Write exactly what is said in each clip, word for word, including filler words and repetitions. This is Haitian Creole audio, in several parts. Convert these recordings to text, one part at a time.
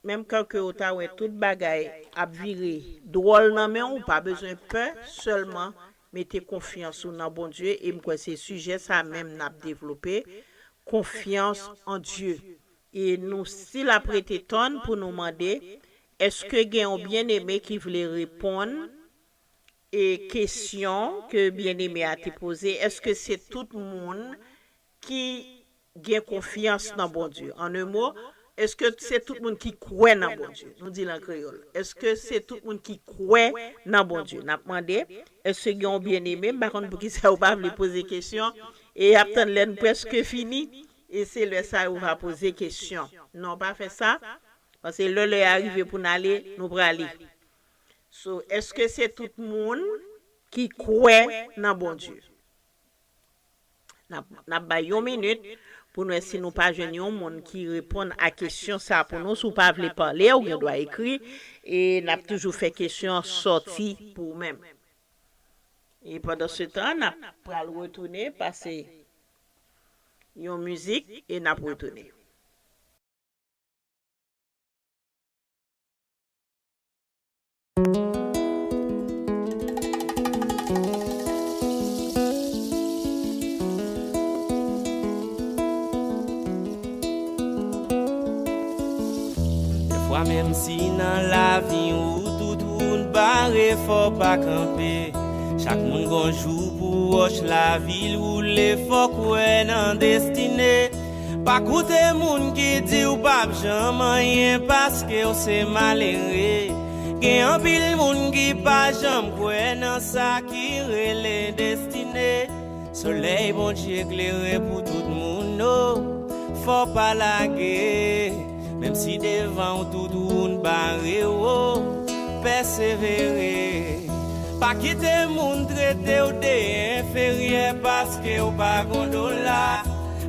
Menm kan ke ou ta wè tout bagay ap vire dwòl nan men w, ou pa bezwen pè, sèlman mete konfyans ou nan Bondye, e m kwè se sijè sa menm n ap devlope, confiance en Dieu. E nou still ap rete tann pou nou mande, èske gen yon byeneme ki vle reponn e kesyon ke byeneme a te poze? Èske se tout moun ki gen konfyans nan Bondye? En un mot, èske se tout moun ki kwè nan Bondye? Nou di l an kreyòl. Èske se tout moun ki kwè nan Bondye? N ap mande, èske gen yon byeneme? M pa konn poukisa yo pa vle poze kesyon. E y ap tann lè n prèske fini. E se lè sa yo va poze kesyon. Non, pa fè sa. Paske lè lè a rive pou n ale, nou prale. So, èske se tout moun ki kwè nan Bondye? N ap, n ap bay yon minit pou n wè si nou pa jwenn yon moun ki reponn a kesyon sa pou nou. Si w pa vle pale, ou gen dwa ekri, e n ap toujou fè kesyon an sòti pou ou menm. E pandan se tan, n ap pral retounen, pase yon mizik, e n ap retounen. Dèfwa menm si nan lavi ou tout wout bare, fò w pa kanpe. Chak moun gon jou pou wòch lavi l woule, fò w kwè nan destine. Pa koute moun ki di w p ap janm anyen paske w se malere. Gen anpil moun ki pa janm kwè nan sa ki rele destine. Solèy Bondye klere pou tout moun, o, fò w pa lage. Menm si devan w tout wout bare, o, pèsevere. Pa kite moun trete w de enferyè paske w pa gon dola.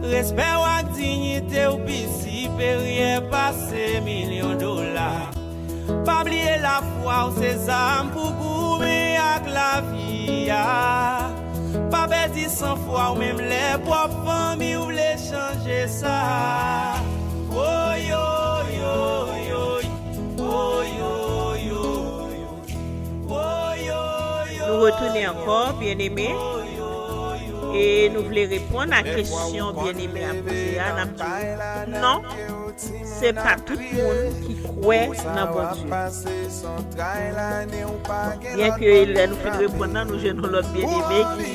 Respè w ak diyite w pi siperyè pase milyon dola. Pa bliye lafwa w se zam pou goumen ak lavi a. Pa pèdi sanfwa w menm lè pwòp fanmi w vle chanje sa. Woyoyoyoy, woyoyoyoy. Nou retounen ankò, byeneme. E nou vle reponn a kesyon byeneme a poze a, n ap di w non, se pa tout moun ki kwè nan Bondye. Byenke lè nou fin reponn nan, nou jwenn yon lòt byeneme ki,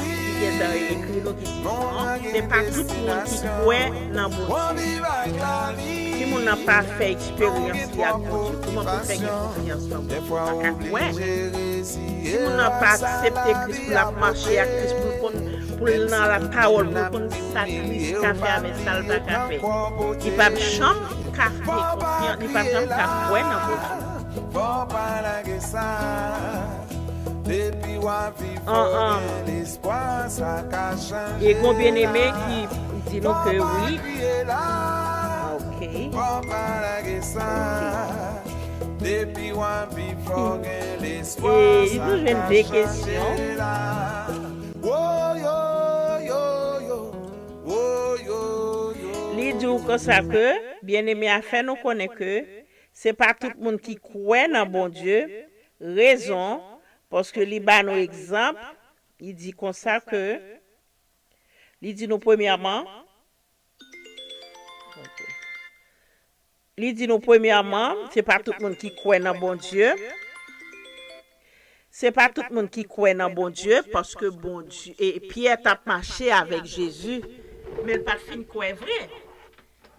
ki gentan ekri nou, ki di non, se pa tout moun ki kwè nan Bondye. Timoun nan pa fè eksperyans li ak Bondye. Kòman pou l fè gen konfyans nan Bondye? Ou pa ka kwè. Si moun nan pa aksepte Kris pou l ap mache ak Kris, pou l konn, pou l nan lapawòl, pou l konn sa Kris ka fè avèk sa l pa ka fè, li p ap janm ka fè konfyans, li p ap janm ka kwè nan Bondye. An, an. E gon byeneme ki di nou ke wi. Ok. Ok. E li tou jwenn de kesyon. Li di w konsa ke, byeneme a fè nou konnen ke se pa tout moun ki kwè nan Bondye, rezon, paske li ba nou egzanp, li di konsa ke, li di nou premyèman, Ok. Li di nou premyèman, se pa tout moun ki kwè nan Bondye. Se pa tout moun ki kwè nan Bondye, paske Bondye, e Pyè t ap mache avèk Jezi, men l pa t fin kwè vre.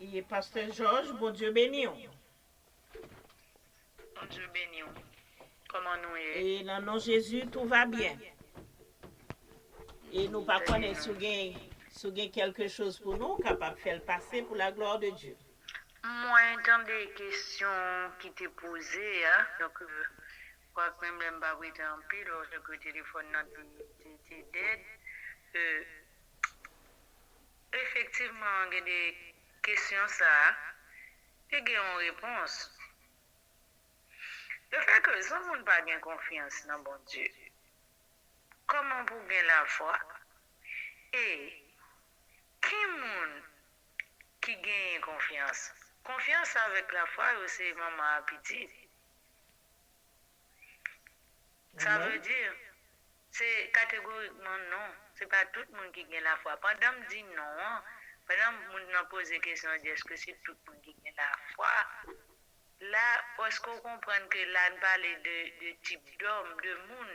E pastè Jòj, Bondye beni w. Bondye beni w. Kòman nou ye? E nan non Jezi, tout va bien. E nou pa konnen si w gen, si w gen quelque chose pou nou, w kapab fè l pase pour la gloire de Dieu. Mwen tande kesyon ki te poze a, donk, kwak menm lè m pa prete anpil, paske telefòn nan te, te, te dead. Efektivman, gen de kesyon sa a, li gen yon repons. Lefètke yon moun pa gen konfyans nan Bondye, kòman pou w gen lafwa? E ki moun ki genyen konfyans Konfyans avèk lafwa yo se manman a pitit. Sa vle di, se kategorikman non. Se pa tout moun ki gen lafwa. Pandan m di non an, pandan moun nan poze kesyon an, di èske se tout moun ki gen lafwa, la, èske w konprann ke la n pale de, de tip dòm, de moun?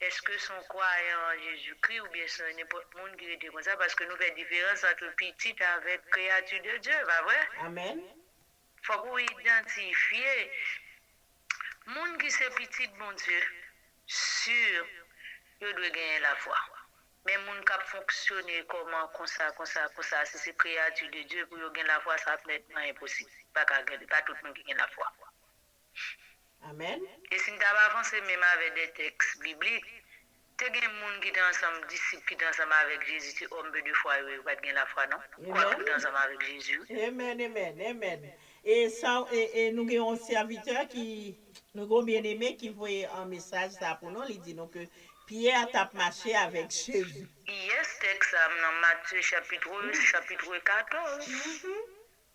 Èske se yon kwayan an Jezikri oubyen se nenpòt moun ki rete konsa? Paske nou fè diferans ant pitit avèk kreyati de Dye, pa vre? Amèn. Fòk ou idantifye moun ki se pitit Bondye, si, yo dwe genyen lafwa. Men moun k ap fonksyone kòman konsa, konsa, konsa, si se kreyati de Dye, pou yo gen lafwa, sa ap nètman enposib. Pa ka gen, pa tout moun ki gen lafwa. Amèn. E si n ta va avanse menm avè de tèks biblik, te gen moun ki te ansanm, disip ki te ansanm avèk Jezi, se òm pe de fwa yo, yo pa t gen lafwa, non. Kwak yo te ansanm avèk Jezi, wi. Amèn, amèn, amèn. E sa, e, e nou gen yon sèvitè ki, nou gen yon byeneme ki voye an mesaj sa pou nou, li di nou ke Pyè t ap mache avèk Jezi. Yes, tèks sa nan Matye chapit, chapit katòz.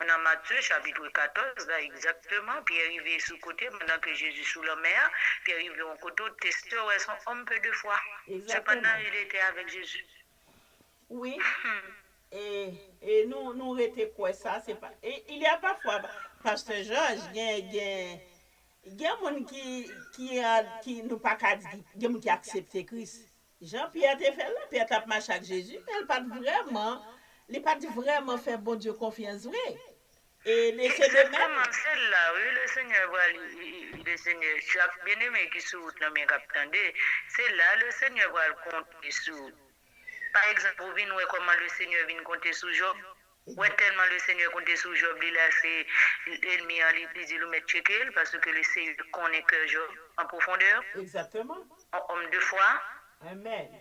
Nan Matye chapit katòz la, egzakteman, Pyè rive sou kote, pandan ke Jezi sou lanmè a, Pyè rive yon kote, ou teste wè se yon òm pe de fwa. Sepandan, il était avec Jésus. Wi. E, e nou, nou rete kwè sa, se pa, e, il y a parfois, Pastè Jòj, gen, gen, gen moun ki, ki, a- ki nou pa ka di, gen moun ki aksepte Kris. Jan Pyè te fè l la, Pyè t ap mache ak Jezi, men l pa t vrèman, li pa t vrèman fè Bondye konfyans vre. E, e se de menm. Egzakteman, se la, wi, le Senyè pral, le Senyè, chak byeneme ki sou wout lan, men k ap tande, se la le Senyè pral konte sou. Pa egzanp, ou vin wè kòman le Senyè vin konte sou Jòb. Wè tèlman le Senyè konte sou Jòb, li lase ènmi an, li, li di l ou mèt tcheke l, paske le Senyè konnen kè Jòb an pwofondè. Egzakteman. Yon òm de fwa. Amèn.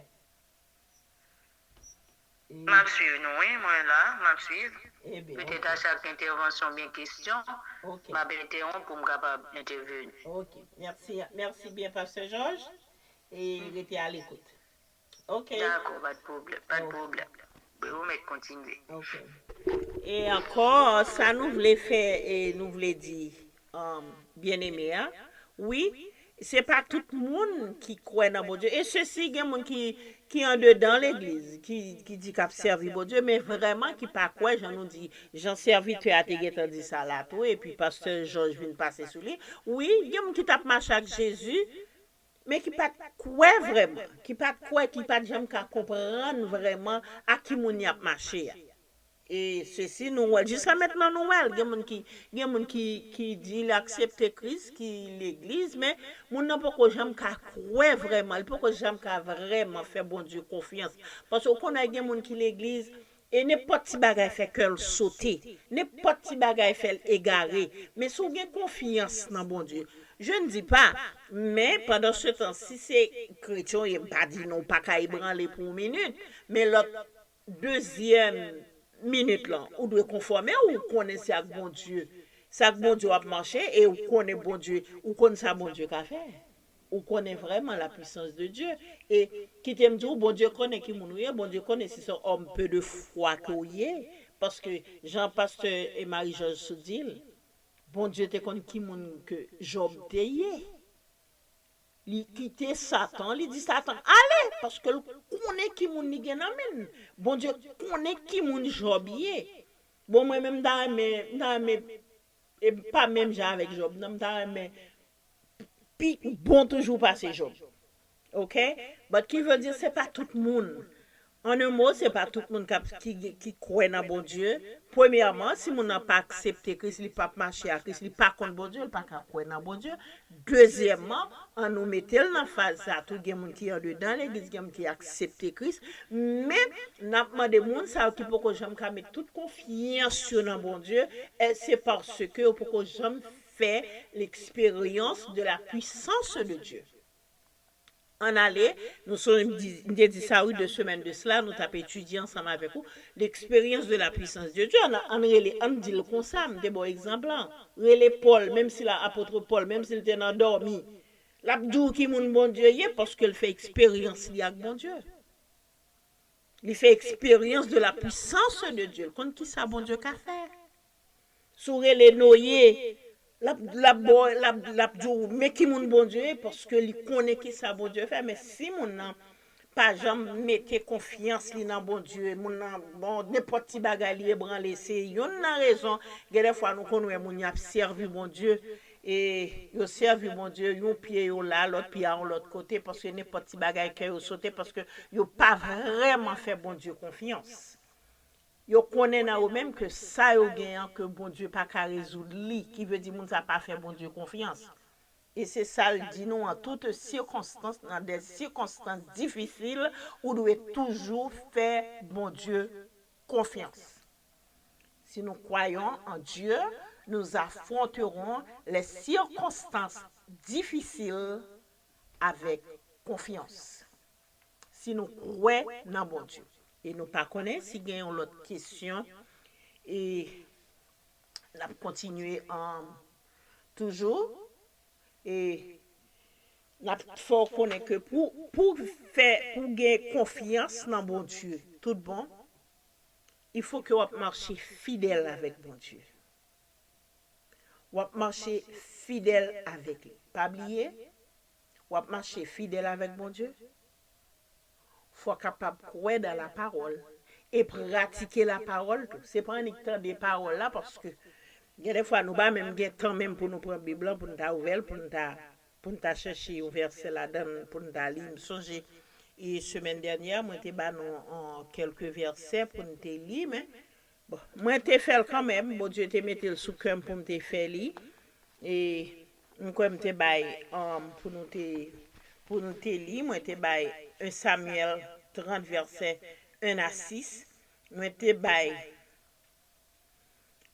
M ap swiv nou, wi, mwen la, m ap swiv. Petèt a chak entèvansyon oubyen kesyon, m ap entèwonp pou m kapab entèveni. Ok, mèsi, mèsi byen, Pastè Jòj, e rete a lekout. Ok. Dakò, pa de pwoblèm, pa de pwoblèm. Ou mèt kontinye. Ok. E ankò, sa nou vle fè, e nou vle di, um, byeneme a, wi, se pa tout moun ki kwè nan Bondye. E sesi, gen moun ki, ki andedan legliz, ki, ki di k ap sèvi Bondye, men vrèman ki pa kwè, jan nou di, jan sèvitè a te gentan di sa la tou, epi pastè Jòj vin pase sou li. Wi, gen moun ki t ap mache ak Jezi, men ki pa t kwè vrèman, ki pa t kwè, ki pa t janm ka konprann vrèman ak ki moun y ap mache a. E sesi, nou wè l, jiska mentnan nou wè l, gen moun ki, gen moun ki, ki di l aksepte Kris, ki legliz, men moun nan poko janm ka kwè vrèman, li poko janm ka vrèman fè Bondye konfyans. Paske w konnen gen moun ki legliz, e nenpòt ti bagay fè kè l sote, nenpòt ti bagay fè l egare. Men si w gen konfyans nan Bondye, je ne dis pas, men pandan se tan, si se kretyen w ye, m pa di non, w pa ka ebranle pou yon minit, men lòt dezyèm minit lan, ou dwe konfòme w, ou konnen se ak Bondye, se ak Bondye w ap mache, e ou konnen Bondye, ou konn sa Bondye ka fè. Ou konnen vrèman la puissance de Dieu. E kite m di w, Bondye konnen ki moun ou ye, Bondye konnen si se yon òm pe de fwa ke w ye. Paske, jan pastè e Marie Georges di l, Bondye te konn ki moun ke Jòb te ye. Li kite Satan, li di Satan, ale, paske l konnen ki moun li gen nan men l. Bondye konnen ki moun Jòb ye. Bon, mwen menm, m ta renmen, m ta renmen, e pa menm jan avèk Jòb, non, m ta renmen pi bon toujou pase Jòb. Ok? But ki vle di, se pa tout moun. An un mot, se pa tout moun k ap, ki, ki kwè nan Bondye. Premyèman, si moun nan pa aksepte Kris, li p ap mache ak Kris, li pa konn Bondye, li pa ka kwè nan Bondye. Dezyèmman, an nou mete l nan faz sa tou, gen moun ki andedan legliz, gen moun ki aksepte Kris, men n ap mande moun sa yo ki poko janm ka met tout konfyans yo nan Bondye, e se paske yo poko janm fè l'expérience de la puissance de Dieu. Ann ale, nou sonje m di, m te di sa wi, de semèn de sila, nou t ap etidye ansanm avèk ou, l'expérience de la puissance de Dieu. Ann, ann rele, ann di l konsa, m te ba w egzanp lan. Rele Pòl, menm si l apot Pòl, menm si l te nan dòmi, l ap di w ki moun Bondye ye, paske l fè eksperyans li ak Bondye. Li fè eksperyans de la puissance de Dieu. L konn kisa Bondye ka fè. ou rele Noye, l ap, l ap, ba w- l ap, l ap di w, men ki moun Bondye ye, paske li konnen ki sa Bondye fè. Men si moun nan pa janm mete konfyans li nan Bondye, moun nan, bon, nenpòt ti bagay li ebranle, se yonn nan rezon, gen de fwa nou konn wè moun y ap sèvi Bondye, e yo sèvi Bondye, yon pye yo la, lòt pye a yon lòt kote, paske nenpòt ti bagay kè yo sote, paske yo pa vrèman fè Bondye konfyans. Yo konnen nan yo menm ke sa yo gen an, ke Bondye pa ka rezoud li, ki vle di moun sa pa fè Bondye konfyans. E se sa l di nou, an tout sikonstans, nan de sikonstans difisil, ou dwe toujou fè Bondye konfyans. Si nous croyons en Dieu, nous affronterons les circonstances difficiles avec confiance. Si nou kwè nan Bondye. E nou pa konnen si gen yon lòt kesyon, e n ap kontinye, um, toujou. E n ap fè w konnen ke pou, pou fè, pou gen konfyans nan Bondye, tout bon, il faut que w ap mache fidèl avèk Bondye. W ap mache fidèl avèk li. Pa bliye, w ap mache fidèl avèk Bondye. Fò w kapab kwè dans la parole e pratike la parole tou. Se pa annik tande pawòl la, paske gen de fwa nou pa menm gen tan menm pou nou pran Bib lan, pou n ta ouvè l, pou n ta, pou n ta chèche yon vèsè ladan l, pou n ta li. M sonje, e, semèn dènyè, mwen te ba nou, an, kèlke vèsè pou n te li, men, bon, mwen te fè l kanmenm. Bondye te mete l sou kè m pou m te fè li. E m kwè m te bay, um, pou nou te, pou nou te li, mwen te bay en Samyèl trant, vèsè en a sis. Mwen te bay,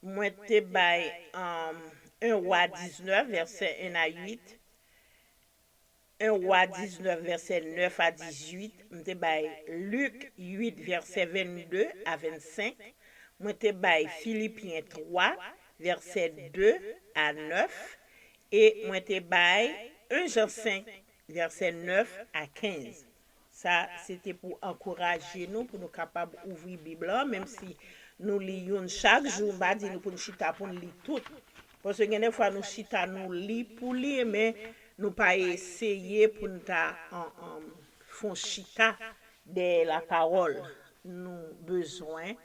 mwen te bay, um, en Wa diznèf, vèsè en a uit. En Wa diznèf, vèsè nèf a dizuit. M te bay Lik uit, vèsè vennde a vennsenk. Mwen te bay Filipyen twa, vèsè de a nèf. E mwen te bay en Jan senk, vèsè nèf a kenz. Sa, se te pou ankouraje nou, pou nou kapab ouvri Bib lan, menm si nou li youn chak jou, m pa di nou pou n chita pou n li tout. Paske gen de fwa nou chita, nou li pou li, men nou pa eseye pou n ta, an, an, fè yon chita dèyè la pawòl. Nou bezwen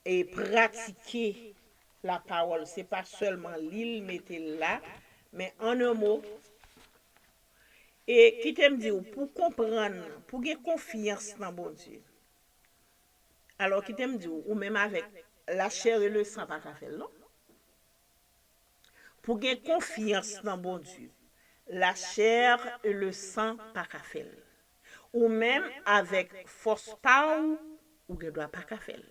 e pratike la pawòl. Se pa sèlman li l, mete l la, men an en mo, e kite m di w, pou konprann, pou gen konfyans nan Bondye. Alò, kite m di w, ou menm avèk la chair et le sang pa ka fè l, non. Pou gen konfyans nan Bondye, la chair et le sang pa ka fè l. Ou menm avèk fòs pa w, ou gen dwa pa ka fè l.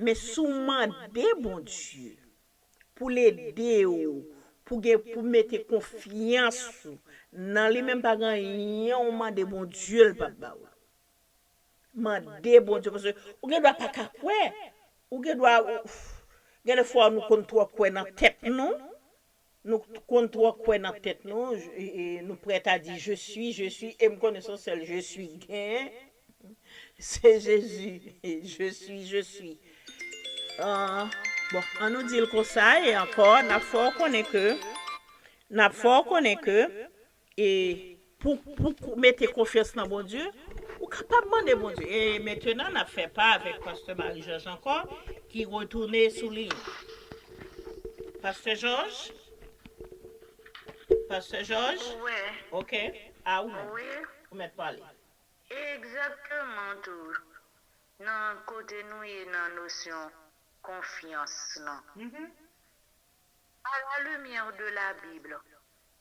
Men si w mande Bondye pou l ede w, pou gen, pou mete konfyans ou nan li menm, pa gen anyen w mande Bondye l p ap ba w. Mande Bondye, paske ou gen dwa pa ka kwè. Ou gen dwa, ou, gen de fwa nou konn twò kwè nan tèt nou. Nou konn twò kwè nan tèt nou. E, e, nou prèt a di, "Je suis, je suis," e m konnen se yon sèl "je suis" gen. Se Jezi. "Je suis, je suis." Ah, bon, an nou di l konsa, e ankò, n ap fè w konnen ke, n ap fè w konnen ke, e pou, pou, pou mete konfyans nan Bondye, ou kapab mande Bondye. E mentnan, n ap fè pa avèk Pastè Marie Georges ankò, ki retounen sou liy. Pastè Georges? Pastè Georges? Wi. Ok. A ou menm. Wi. Ou mèt pale. Egzakteman tou. Nan kote nou ye nan nosyon konfyans lan. Mhm. À la lumière de la Bible,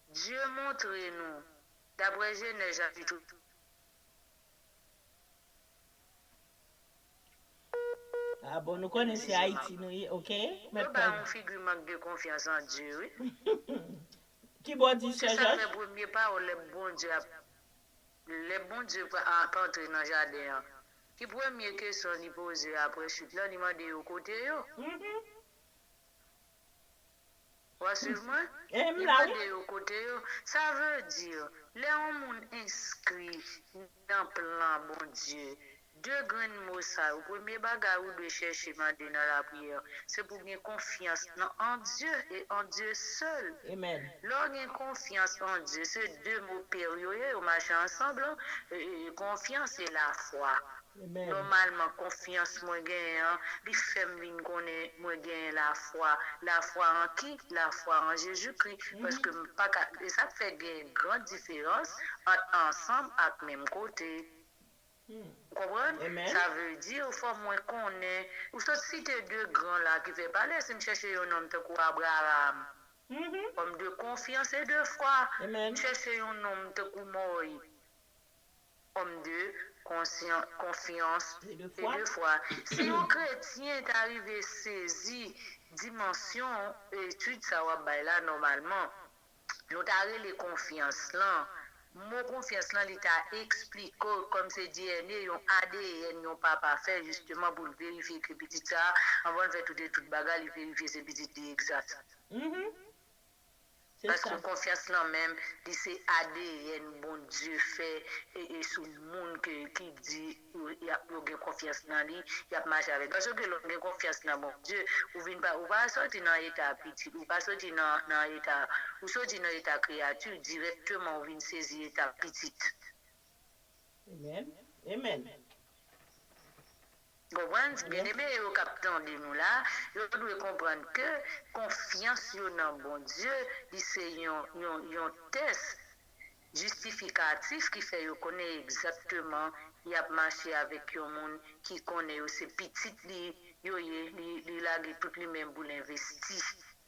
Dieu montre nou, daprè Jenèz chapit. Ah bon, nou konnen se Ayiti nou ye, ok? Mèt pale. Yo ba yon figi mank de konfyans an Dye, wi. Ki bò di, Sè Jòj? Se sa k fè premye pawòl lè Bondye ap, lè Bondye ap antre nan jaden an. Ki premye kesyon li poze apre chit lan? Li mande yo kote yo. Mhm. W ap swiv mwen? Eh, m la, wi. Li mande yo kote yo. Sa vle di, lè yon moun enskri nan plan Bondye, de grenn mo sa yo, premye bagay ou dwe chèche mande nan lapriyè, se pou w gen konfyans nan an Dye e an Dye sèl. Amen. Lè w gen konfyans an Dye, se de mo pè yo ye, yo mache ansanm, e, e, konfyans e lafwa. Amen. Nòmalman, konfyans mwen genyen an, li fè m vin konnen mwen genyen lafwa. Lafwa an ki? Lafwa an Jezikri. Mhm. Paske m pa ka, e sa k fè gen gran diferans ant ansanm ak menm kote. Hmm. Ou konprann? Amen. Sa vle di, fò mwen konnen. Ou sot site de gran la ki fè pale, si m chèche yon nonm tankou Abraram, mhm, homme de confiance et de foi. Amen. M chèche yon nonm tankou Moïse, homme de conscien- confiance et de foi. Si yon kretyen ta rive sezi dimansyon etid sa w ap bay la nòmalman, nou ta rele konfyans lan. Mo konfyans lan, li ta eksplike w kòm se D N A, yon A D N, yon papa fè, jisteman, pou l verifye ke pitit sa a, anvan l fè tout etid bagay, li verifye se pitit li egzak. Mhm. Se sa. Paske konfyans lan menm, li se A D N Bondye fè, e, e sou moun ke, ki di yo, y ap, yo gen konfyans nan li, y ap mache avè l. Paske lè w gen konfyans nan Bondye, ou vin pa, ou pa soti nan eta pitit, ou pa soti nan, nan eta, ou soti nan eta kreyati, dirèkteman ou vin sezi eta pitit. Amen. Amen. Konprann? Yes. Byeneme yo k ap tande nou la, yo dwe konprann ke konfyans yo nan Bondye, li se yon, yon, yon tès jistifikatif ki fè yo konnen egzakteman y ap mache avèk yon moun ki konnen yo se pitit li yo ye, li, li lage tout li menm pou l envesti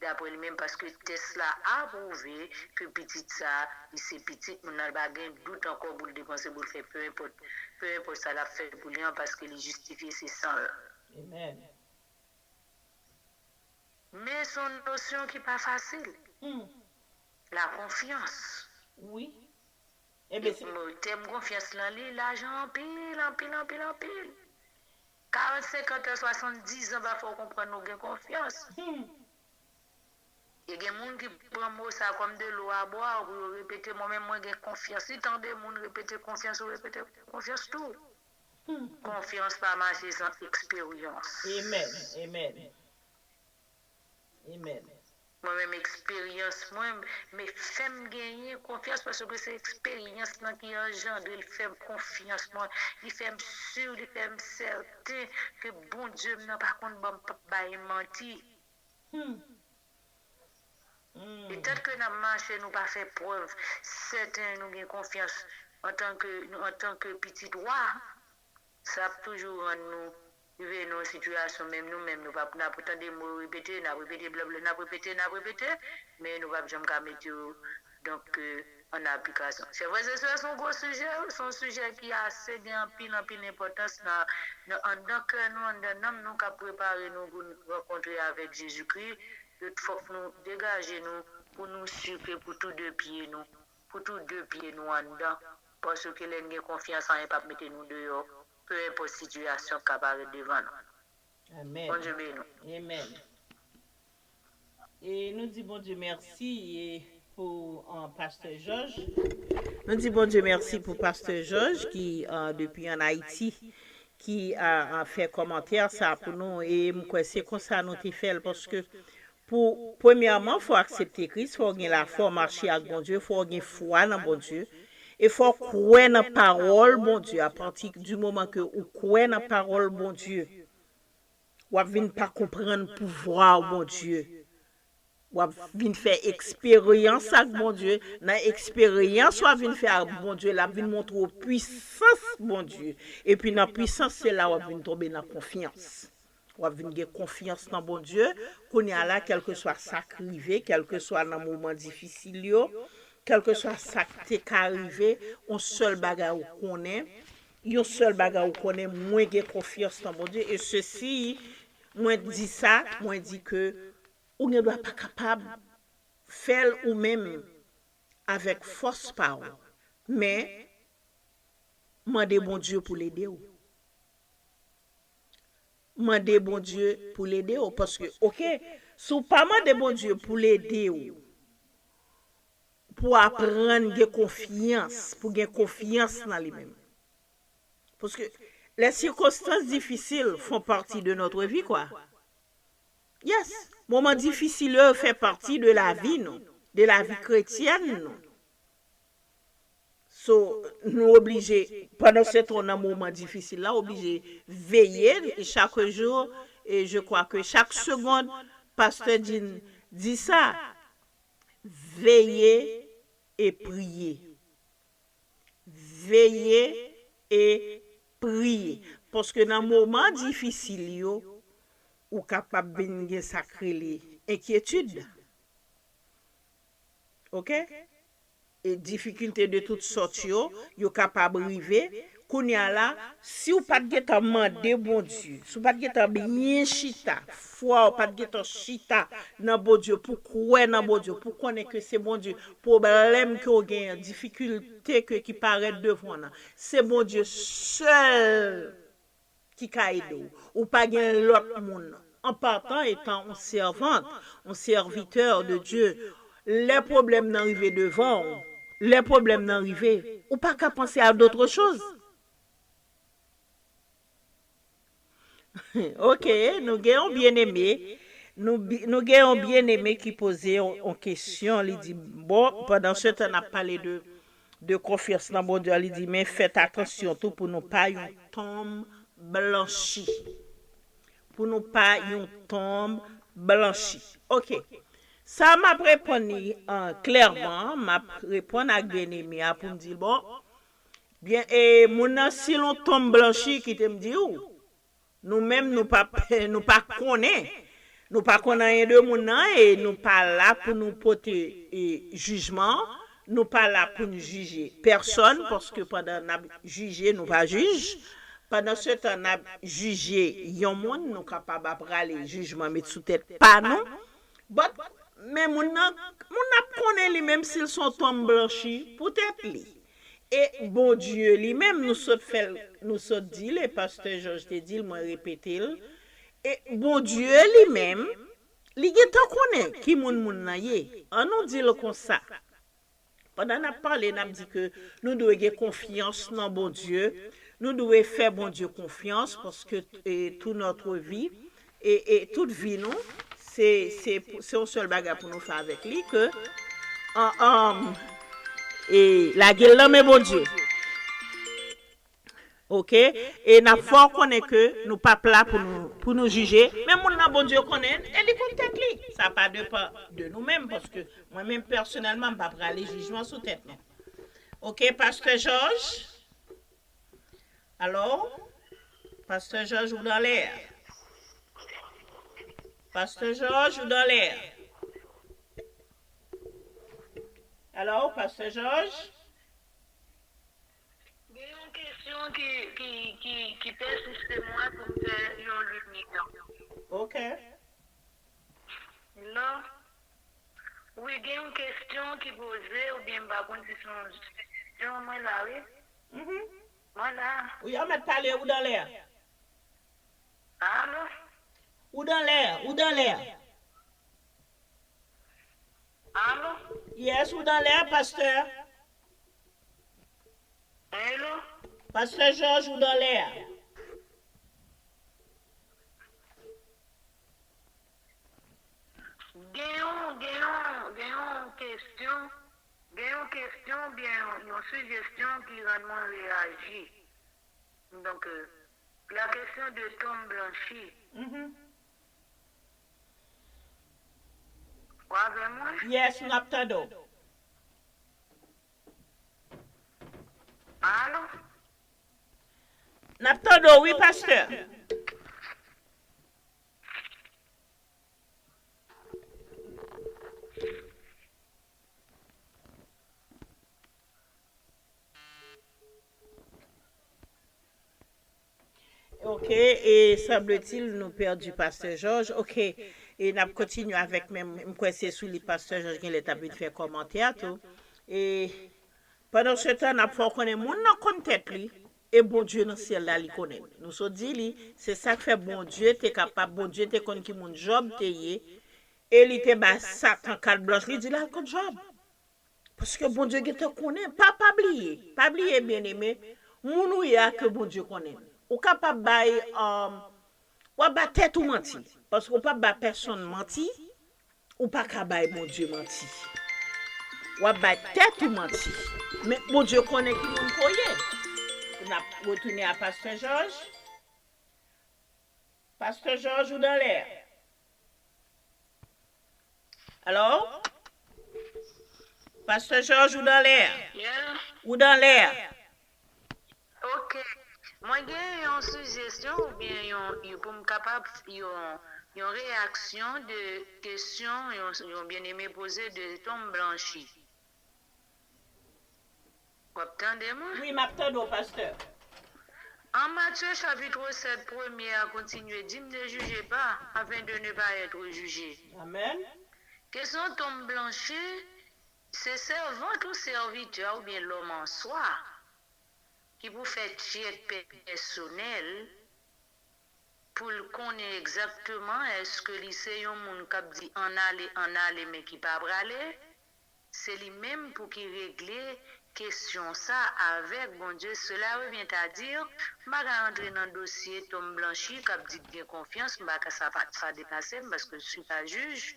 dapre li menm, paske tès la apwouve ke pitit sa, li se pitit moun nan, li pa gen dout ankò pou l depanse, pou l fè, peu importe, peu importe sa l ap fè pou li an, paske li jistifye, se san l. Amen. Men se yon nosyon ki pa fasil. Hmm. La konfyans. Wi. Ebyen, se mo, tèm konfyans lan, li laj anpil, anpil, anpil, anpil. Karant, senkant an, swasanndizan pa fè w konprann ou gen konfyans. Hmm. E gen moun ki pran mo sa kòm de l'eau à boire pou yo repete, mwen menm, mwen gen konfyans. Li tande moun repete konfyans, ou repete konfyans tou. Hmm. Konfyans pa mache san eksperyans. Amen. Amen. Amen. Mwen menm, eksperyans mwen, men fè m genyen konfyans, paske se eksperyans lan ki anjandre l, fè m konfyans mwen, li fè m si, li fè m sèten ke Bondye m nan pa konn ban m, p ap bay manti. Hmm. Hmm. E tank ke n ap mache, nou pa fè prèv sèten nou gen konfyans antanke, antanke pitit wa, sa ap toujou rann nou rive nan yon sitiyasyon, menm nou menm, nou p ap, n ap tande mo yo repete, n ap repete, blablabla, n ap repete, n ap repete, men nou p ap janm ka mete yo, donk, euh, an aplikasyon. Chè frè e sè, se yon gwo sijè, wi, se yon sijè ki ase gen anpil, anpil enpòtans nan, nan, anndan kè nou, anndan nanm nou, k ap prepare nou pou n rankontre avèk Jezikri. Donk, fòk nou degaje nou pou nou si ke pou tou de pye nou, pou tou de pye nou anndan. Paske lè n gen konfyans, anyen p ap mete nou deyò, peu importe sitiyasyon k ka parèt devan nou. Amen. Bondye beni w. Amen. E nou di Bondye mèsi, e pou, ah, Pastè Jòj. Nou di Bondye mèsi pou Pastè Jòj ki, ah, depi ann Ayiti, ki, ah, ah, fè kòmantè sa pou nou. E m kwè se konsa nou te fè l, paske pou, premyèman, fò w aksepte Kris, fò w gen lafwa, w mache ak Bondye, fò w gen fwa nan Bondye, e fò w kwè nan pawòl Bondye. Apati di moman ke ou kwè nan pawòl Bondye, w ap vin pa konprann pouvwa Bondye. W ap vin fè eksperyans ak Bondye. Nan eksperyans w ap vin fè ak Bondye, l ap vin montre w pwisans Bondye. Epi nan pwisans, se la w ap vin tonbe nan konfyans. W ap vin gen konfyans nan Bondye. Kounye a la, kèlkeswa sa k rive, kèlkeswa nan moman difisil yo, kèlkeswa sa k te ka rive, yon sèl bagay ou konnen, yon sèl bagay ou konnen, mwen gen konfyans nan Bondye. E sesi, mwen di sa, mwen di ke ou gen dwa pa kapab fè l ou menm avèk fòs pa w, men mande Bondye pou l ede w. Mande Bondye pou l ede w, paske, oke, si w pa mande Bondye pou l ede w, pou w aprann gen konfyans, pou gen konfyans nan li menm. Paske Les circonstances difficiles font partie de notre vie, quoi. Yes, moman difisil yo fè pati de lavi nou, de lavi kretyèn nou. So, nou oblije, pandan se tan nan moman difisil la, oblije veye chak jou, e je kwa ke chak segond, pastè Jean di sa, veye e priye. Veye e priye. Paske nan moman difisil yo, ou kapab vin gen sa k rele enkyetid. Oke? E difikilte de tout sòt yo, yo kapab rive. Kounye a la, si w pa t gentan mande Bondye, si w pa t gentan byen chita, fwa w pa t gentan chita nan Bondye, pou kwè nan Bondye, pou konnen ke se Bondye, pwoblèm ke w genyen, difikilte ke, ki parèt devan w nan, se Bondye sèl ki ka ede w. Ou pa gen lòt moun. En partant, étant un servant, un serviteur de Dieu, lè pwoblèm nan rive devan w, lè pwoblèm nan rive, ou pa ka panse a d'autre chose. Ok, nou gen yon byeneme. Nou, bi- nou gen yon byeneme ki poze yon, yon kesyon. Li di, bon, pandan se tan n ap pale de, de konfyans nan Bondye, li di, men fèt atansyon tou pou nou pa yon tonm blanchi. Pou nou pa yon tonm blanchi. Ok. Sa m ap reponn li an, klèman, m ap reponn ak byeneme a pou m di l, bon, byen, e, moun nan, si l yon tonm blanchi, kite m di w, nou menm, nou pa, nou pa konnen. Nou pa konn anyen de moun nan, e nou pa la pou nou pote, e, jijman. Nou pa la pou n jije pèsòn, paske pandan n ap jije, nou pa jij. Pandan se tan n ap jije yon moun, nou kapab ap rale jijman met sou tèt pa nou. But, men moun nan, moun nan ap konnen li menm si l se yon tonm blanchi pou tèt li. E Bondye li menm, nou sot fè l, nou sot di l, e pastè Jòj te di l, mwen repete l. E Bondye li menm, li gentan konnen ki moun moun nan ye. An nou di l konsa. Pandan n ap pale, n ap di ke nou dwe gen konfyans nan Bondye, nou dwe fè Bondye konfyans, paske, e, tout notre vie, e, e tout vi nou, se, se, se yon sèl bagay pou nou fè avèk li, ke, an, an, e, lage l nan men Bondye. Ok? E n ap fè w konnen ke nou p ap la pou nou, pou nou jije, men moun nan Bondye konnen, e li konn tèt li. Sa pa depann de nou menm, paske mwen menm pèsonèlman, m p ap rale jijman sou tèt nou. Ok, pastè Jòj? Alò? Pastè Jòj, ou dan lè a? Pastè Jòj, ou dan lè a? Alò, pastè Jòj? Gen yon kesyon ki, ki, ki, ki pèsiste mwen pou m fè yon limit. Ok. Non. Wi, gen yon kesyon ki poze, oubyen m pa konn si se yon kesyon, mwen la, wi. Mhm. Mwen la. Wi, an mèt pale, ou dan lè a. Alo? Ou dan lè a, ou dan lè a. Alo? Yes, ou dan lè a, pastè. Hello? Pastè Jòj, ou dan lè a. Gen yon, gen yon, gen yon kesyon, gen yon kesyon oubyen yon, yon sijesyon ki rann mwen reyaji. Donk, euh, la kesyon de tonm blanchi. Mhm. Ou avè mwen? Yes, n ap tande w. Alo? N ap tande w, wi, pastè. Ok, e sanble-t-il nou pèdi pastè Jòj. Ok, e n ap kontinye avèk menm, m kwè se sou li pastè Jòj genlè t ap vin fè kòmantè a tou. E pandan se tan, n ap fè w konnen moun nan konn tèt li, e Bondye nan syèl la, li konnen l. Nou sot di li, se sa k fè Bondye te kapab, Bondye te konn ki moun Jòb te ye, e li te bay Satan kat blanch, li di l al kont Jòb. Paske Bondye gentan konnen. Pa, pa bliye. Pa bliye, byeneme, moun ou ye a ke Bondye konnen. Ou kapab bay, um, w ap ba tèt ou manti. Paske ou p ap ba pèsonn manti, ou pa ka bay Bondye manti. W ap bay tèt ou manti. Men Bondye konnen ki moun ke w ye. N ap retounen a Pastè Jòj. Pastè Jòj, ou dan lè a? Alo? Pastè Jòj, ou dan lè a? Yeah. Ou dan lè a? Ok. Mwen gen yon sijesyon oubyen yon, yon pou m kapab, yon, yon reyaksyon de kesyon yon, yon byeneme poze de tonm blanchi. W ap tande mwen? Wi, m ap tande w, pastè. An Matye chapit sèt premye a kontinye di m, ne jugez pas, afin de ne pas être jugé. Amèn. Kesyon tonm blanchi, se sèvant ou sèvitè oubyen lòm an swa ki pou fè tchèk pèsonèl pou l konnen egzakteman èske li se yon moun k ap di ann ale, ann ale, men ki pa prale. Se li menm pou ki regle kesyon sa avèk Bondye. Cela revient à dire, m pa ka rantre nan dosye tonm blanchi k ap di k gen konfyans, m pa ka, sa pa, sa depase m, paske je suis pas juge.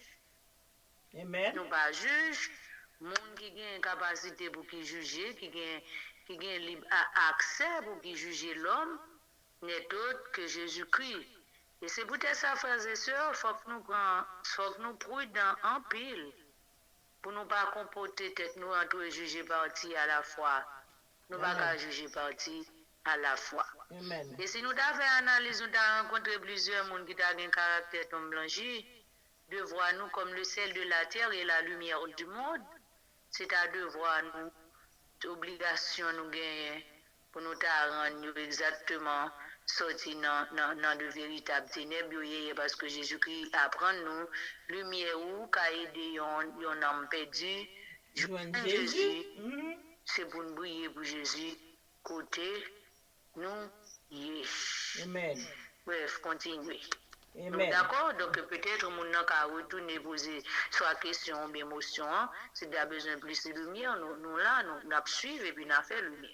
Amen. Nou pa jij. Moun ki gen kapasite pou ki jije, ki gen, ki gen lib a, aksè pou ki jije lòm, n'est autre que Jésus-Christ. E se poutèt sa, frè e sè, fòk nou pran, fòk nou pridan anpil pou nou pa konpòte tèt nou an tou e jije pati alafwa. Nou pa ka jije pati alafwa. Amen. E si nou ta fè analiz, nou ta rankontre plizyè moun ki ta gen karaktè tonm blanchi, devwa nou comme le sel de la terre et la lumière du monde, se ta devwa nou, obligasyon nou genyen pou nou ta rann yo egzakteman sòti nan, nan, nan de veritab tenèb yo ye, paske Jezikri aprann nou, limyè ou ka ede yon, yon nanm pèdi jwenn Jezi. Se pou n briye pou Jezi kote nou ye. Amen. Bref, kontinye. Nou dakò? Donk, petèt, moun nan ka retounen poze swa kesyon oubyen mosyon an. Si ta bezwen plis limyè, nou, nou la, nou, n ap swiv epi n a fè limyè.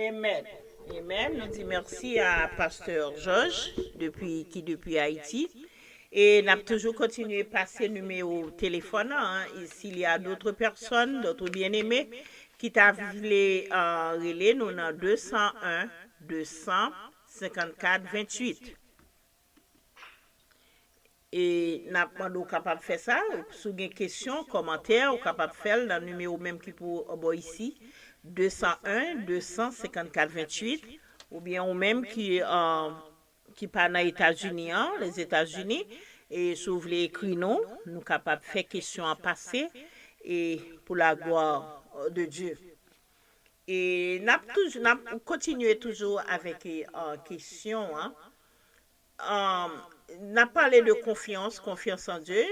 Amen. Amen. Nou di mèsi a Pastè Jòj, depi, ki depi Ayiti. E n ap toujou kontinye pase nimewo telefòn nan, hein. Et s'il y a d'autres personnes, d'autres bien-aimés, ki ta vle, euh, rele nou nan de san en, de san, senkannkat, venntuit. E n ap mande w kapab fè sa, si w gen kesyon, kòmantè, ou kapab fè l nan nimewo menm ki pou bò isi, de san en, de san senkannkat, venntuit, oubyen ou menm ki, euh, ki pa nan Etazini an, Lèzetazini, e si w vle ekri nou, nou kapab fè kesyon an pase, e pour la gloire de Dieu. E n ap toujou, n ap kontinye toujou avèk, e, kesyon an. N ap pale de confiance, confiance en Dieu.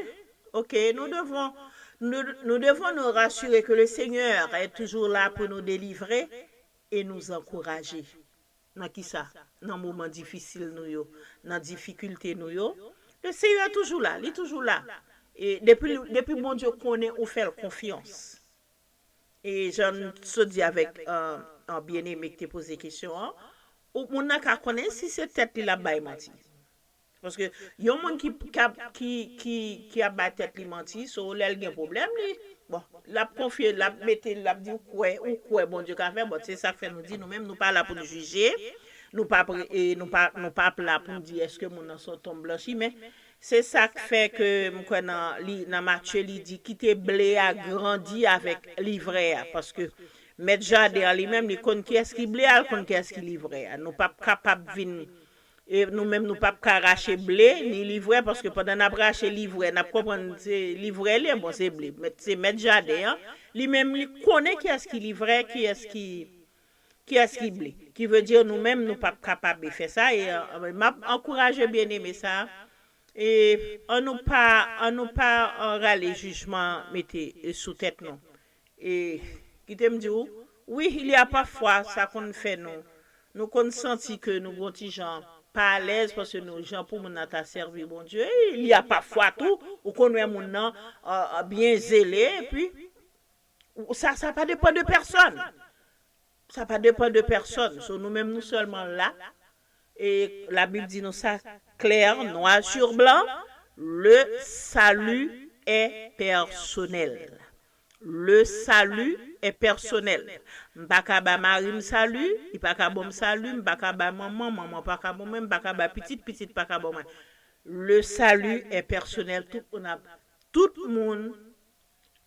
Ok, nous devons, nous, nous devons nous rassurer que le Seigneur est toujours là pour nous délivrer et nous encourager. Nan ki sa? Nan moman difisil nou yo, nan difikilte nou yo. Le Seigneur toujou la, li toujou la. E depi, depi Bondye konnen ou fè l konfyans. E jan n sot di avèk, euh, euh, byeneme ki te poze kesyon an, ou, moun nan ka konnen si se tèt li l ap bay manti. Paske yon moun ki, ki, ap, ki, ki, ki ap bay tèt li manti, so lè l gen pwoblèm, li, bon, l ap konfye, l ap mete, l ap di ou kwè, ou kwè Bondye ka fè, bon, se sa k fè nou di nou menm, nou pa la pou n jije, nou pa, pre- e nou pa, nou pa la pou n di èske moun nan se yon tonm blanchi, men se sa k fè ke m kwè nan, li, nan Matye, li di, kite ble a grandi avèk livrè a, paske mèt jaden an li menm, li konn kiyès ki ble a, li konn kiyès ki livrè a. Nou p ap kapab vin E nou menm, nou p ap ka rache ble ni livrè, paske pandan n ap rache livrè, n ap konprann se livrè li ye, bon, se ble. Mèt, se mèt jaden an, li menm, li konnen kiyès ki livrè, kiyès ki, kiyès ki ble. Ki vle di, nou menm, nou p ap kapab fè sa. E, euh, m ap ankouraje byeneme sa. E ann nou pa, ann nou pa, euh, rale jijman mete, euh, sou tèt nou. E, kite m di w, wi, il y a parfois, sa konn fè nou, nou konn santi ke nou gon ti jan pa alèz, paske nou, jan pou moun nan ta sèvi Bondye, il y a parfois tou, ou konn wè moun nan, euh, euh, byen zele, epi, ou, sa, sa pa depann de pèsonn. Sa pa depann de pèsonn. So, nou menm, nou sèlman la, E Labib di nou sa klè, noir sur blanc, le salut est personnel. Le salut est personnel. M pa ka ba mari m sali, li pa ka ban m sali, m pa ka ba manman, manman pa ka ban mwen, m pa ka ba pitit, pitit pa ka ban mwen. Le salut est personnel. Tout moun ap, tout moun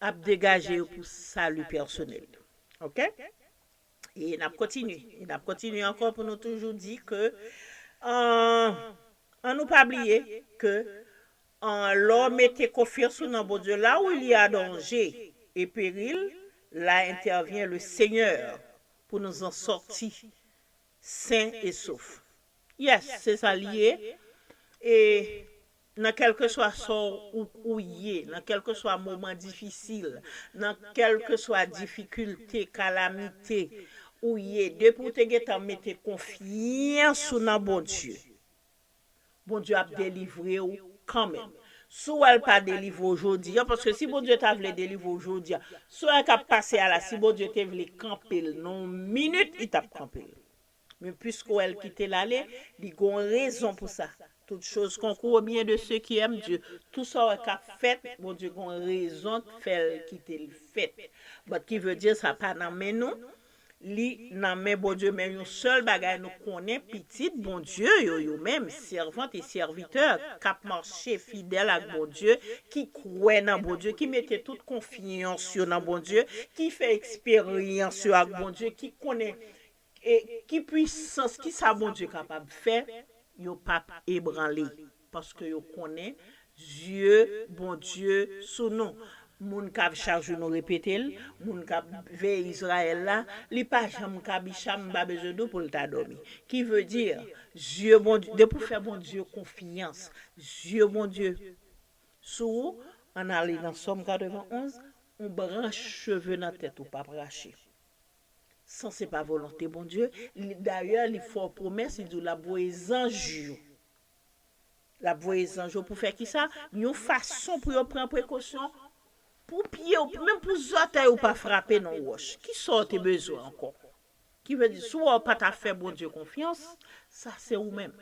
ap degaje yo pou sali pèsonèl. Oke? E n ap kontinye. E n ap kontinye ankò pou nou toujou di ke, euh, an nou pa bliye ke, euh, lè w mete konfyans ou nan Bondye, là où il y a danger et péril, là intervient le Seigneur pour nous en sortir sains et saufs. Yes, se sa l ye. E nan kèlkeswa sa w, ou ye, nan kèlkeswa moman difisil, nan kèlkeswa difikilte, kalamite ou ye, depi w te gentan mete konfyans ou nan Bondye, Bondye ap delivre w kanmenm. Si w wè l pa delivre w jodi a, paske si Bondye ta vle delivre w jodi a, sa w wè k ap pase a la, si Bondye te vle kanpe l nan yon minit, li t ap kanpe l. Men piske w wè l kite l ale, li gen yon rezon pou sa. Toutes choses concourent au bien de ceux qui aiment Dieu. Tout sa w wè k ap fèt, Bondye gen yon rezon k fè l kite l fèt. But ki vle di sa pa nan men nou, li nan men Bondye. Men yon sèl bagay nou konnen, pitit Bondye yo, yo menm, sèvant e sèvitè k ap mache fidèl ak Bondye, ki kwè nan Bondye, ki mete tout konfyans yo nan Bondye, ki fè eksperyans yo ak Bondye, ki konnen e ki pwisans, ki sa Bondye kapab fè, yo p ap ebranle. Paske yo konnen Dye, Bondye sou nou. Moun k ap, chak jou nou repete l, moun k ap veye Izrayèl la, li pa janm kabicha, m pa bezwen di w pou l ta dòmi. Ki vle di, Dye Bondye, depi w fè Bondye konfyans, Dye Bondye sou ou, ann ale nan Sòm katrevenn onz, yon branch cheve nan tèt ou p ap rache. San se pa volonte Bondye, li, dayè, li fè w pwomès, li di w l ap voye zanj yo. L ap voye zanj yo pou fè kisa? Yon fason pou yo pran prekosyon pou pye w, menm pou zòtèy ou pa frape nan wòch. Kisa w te bezwen ankò? Ki vle di, si w pa ta fè Bondye konfyans, sa se ou menm.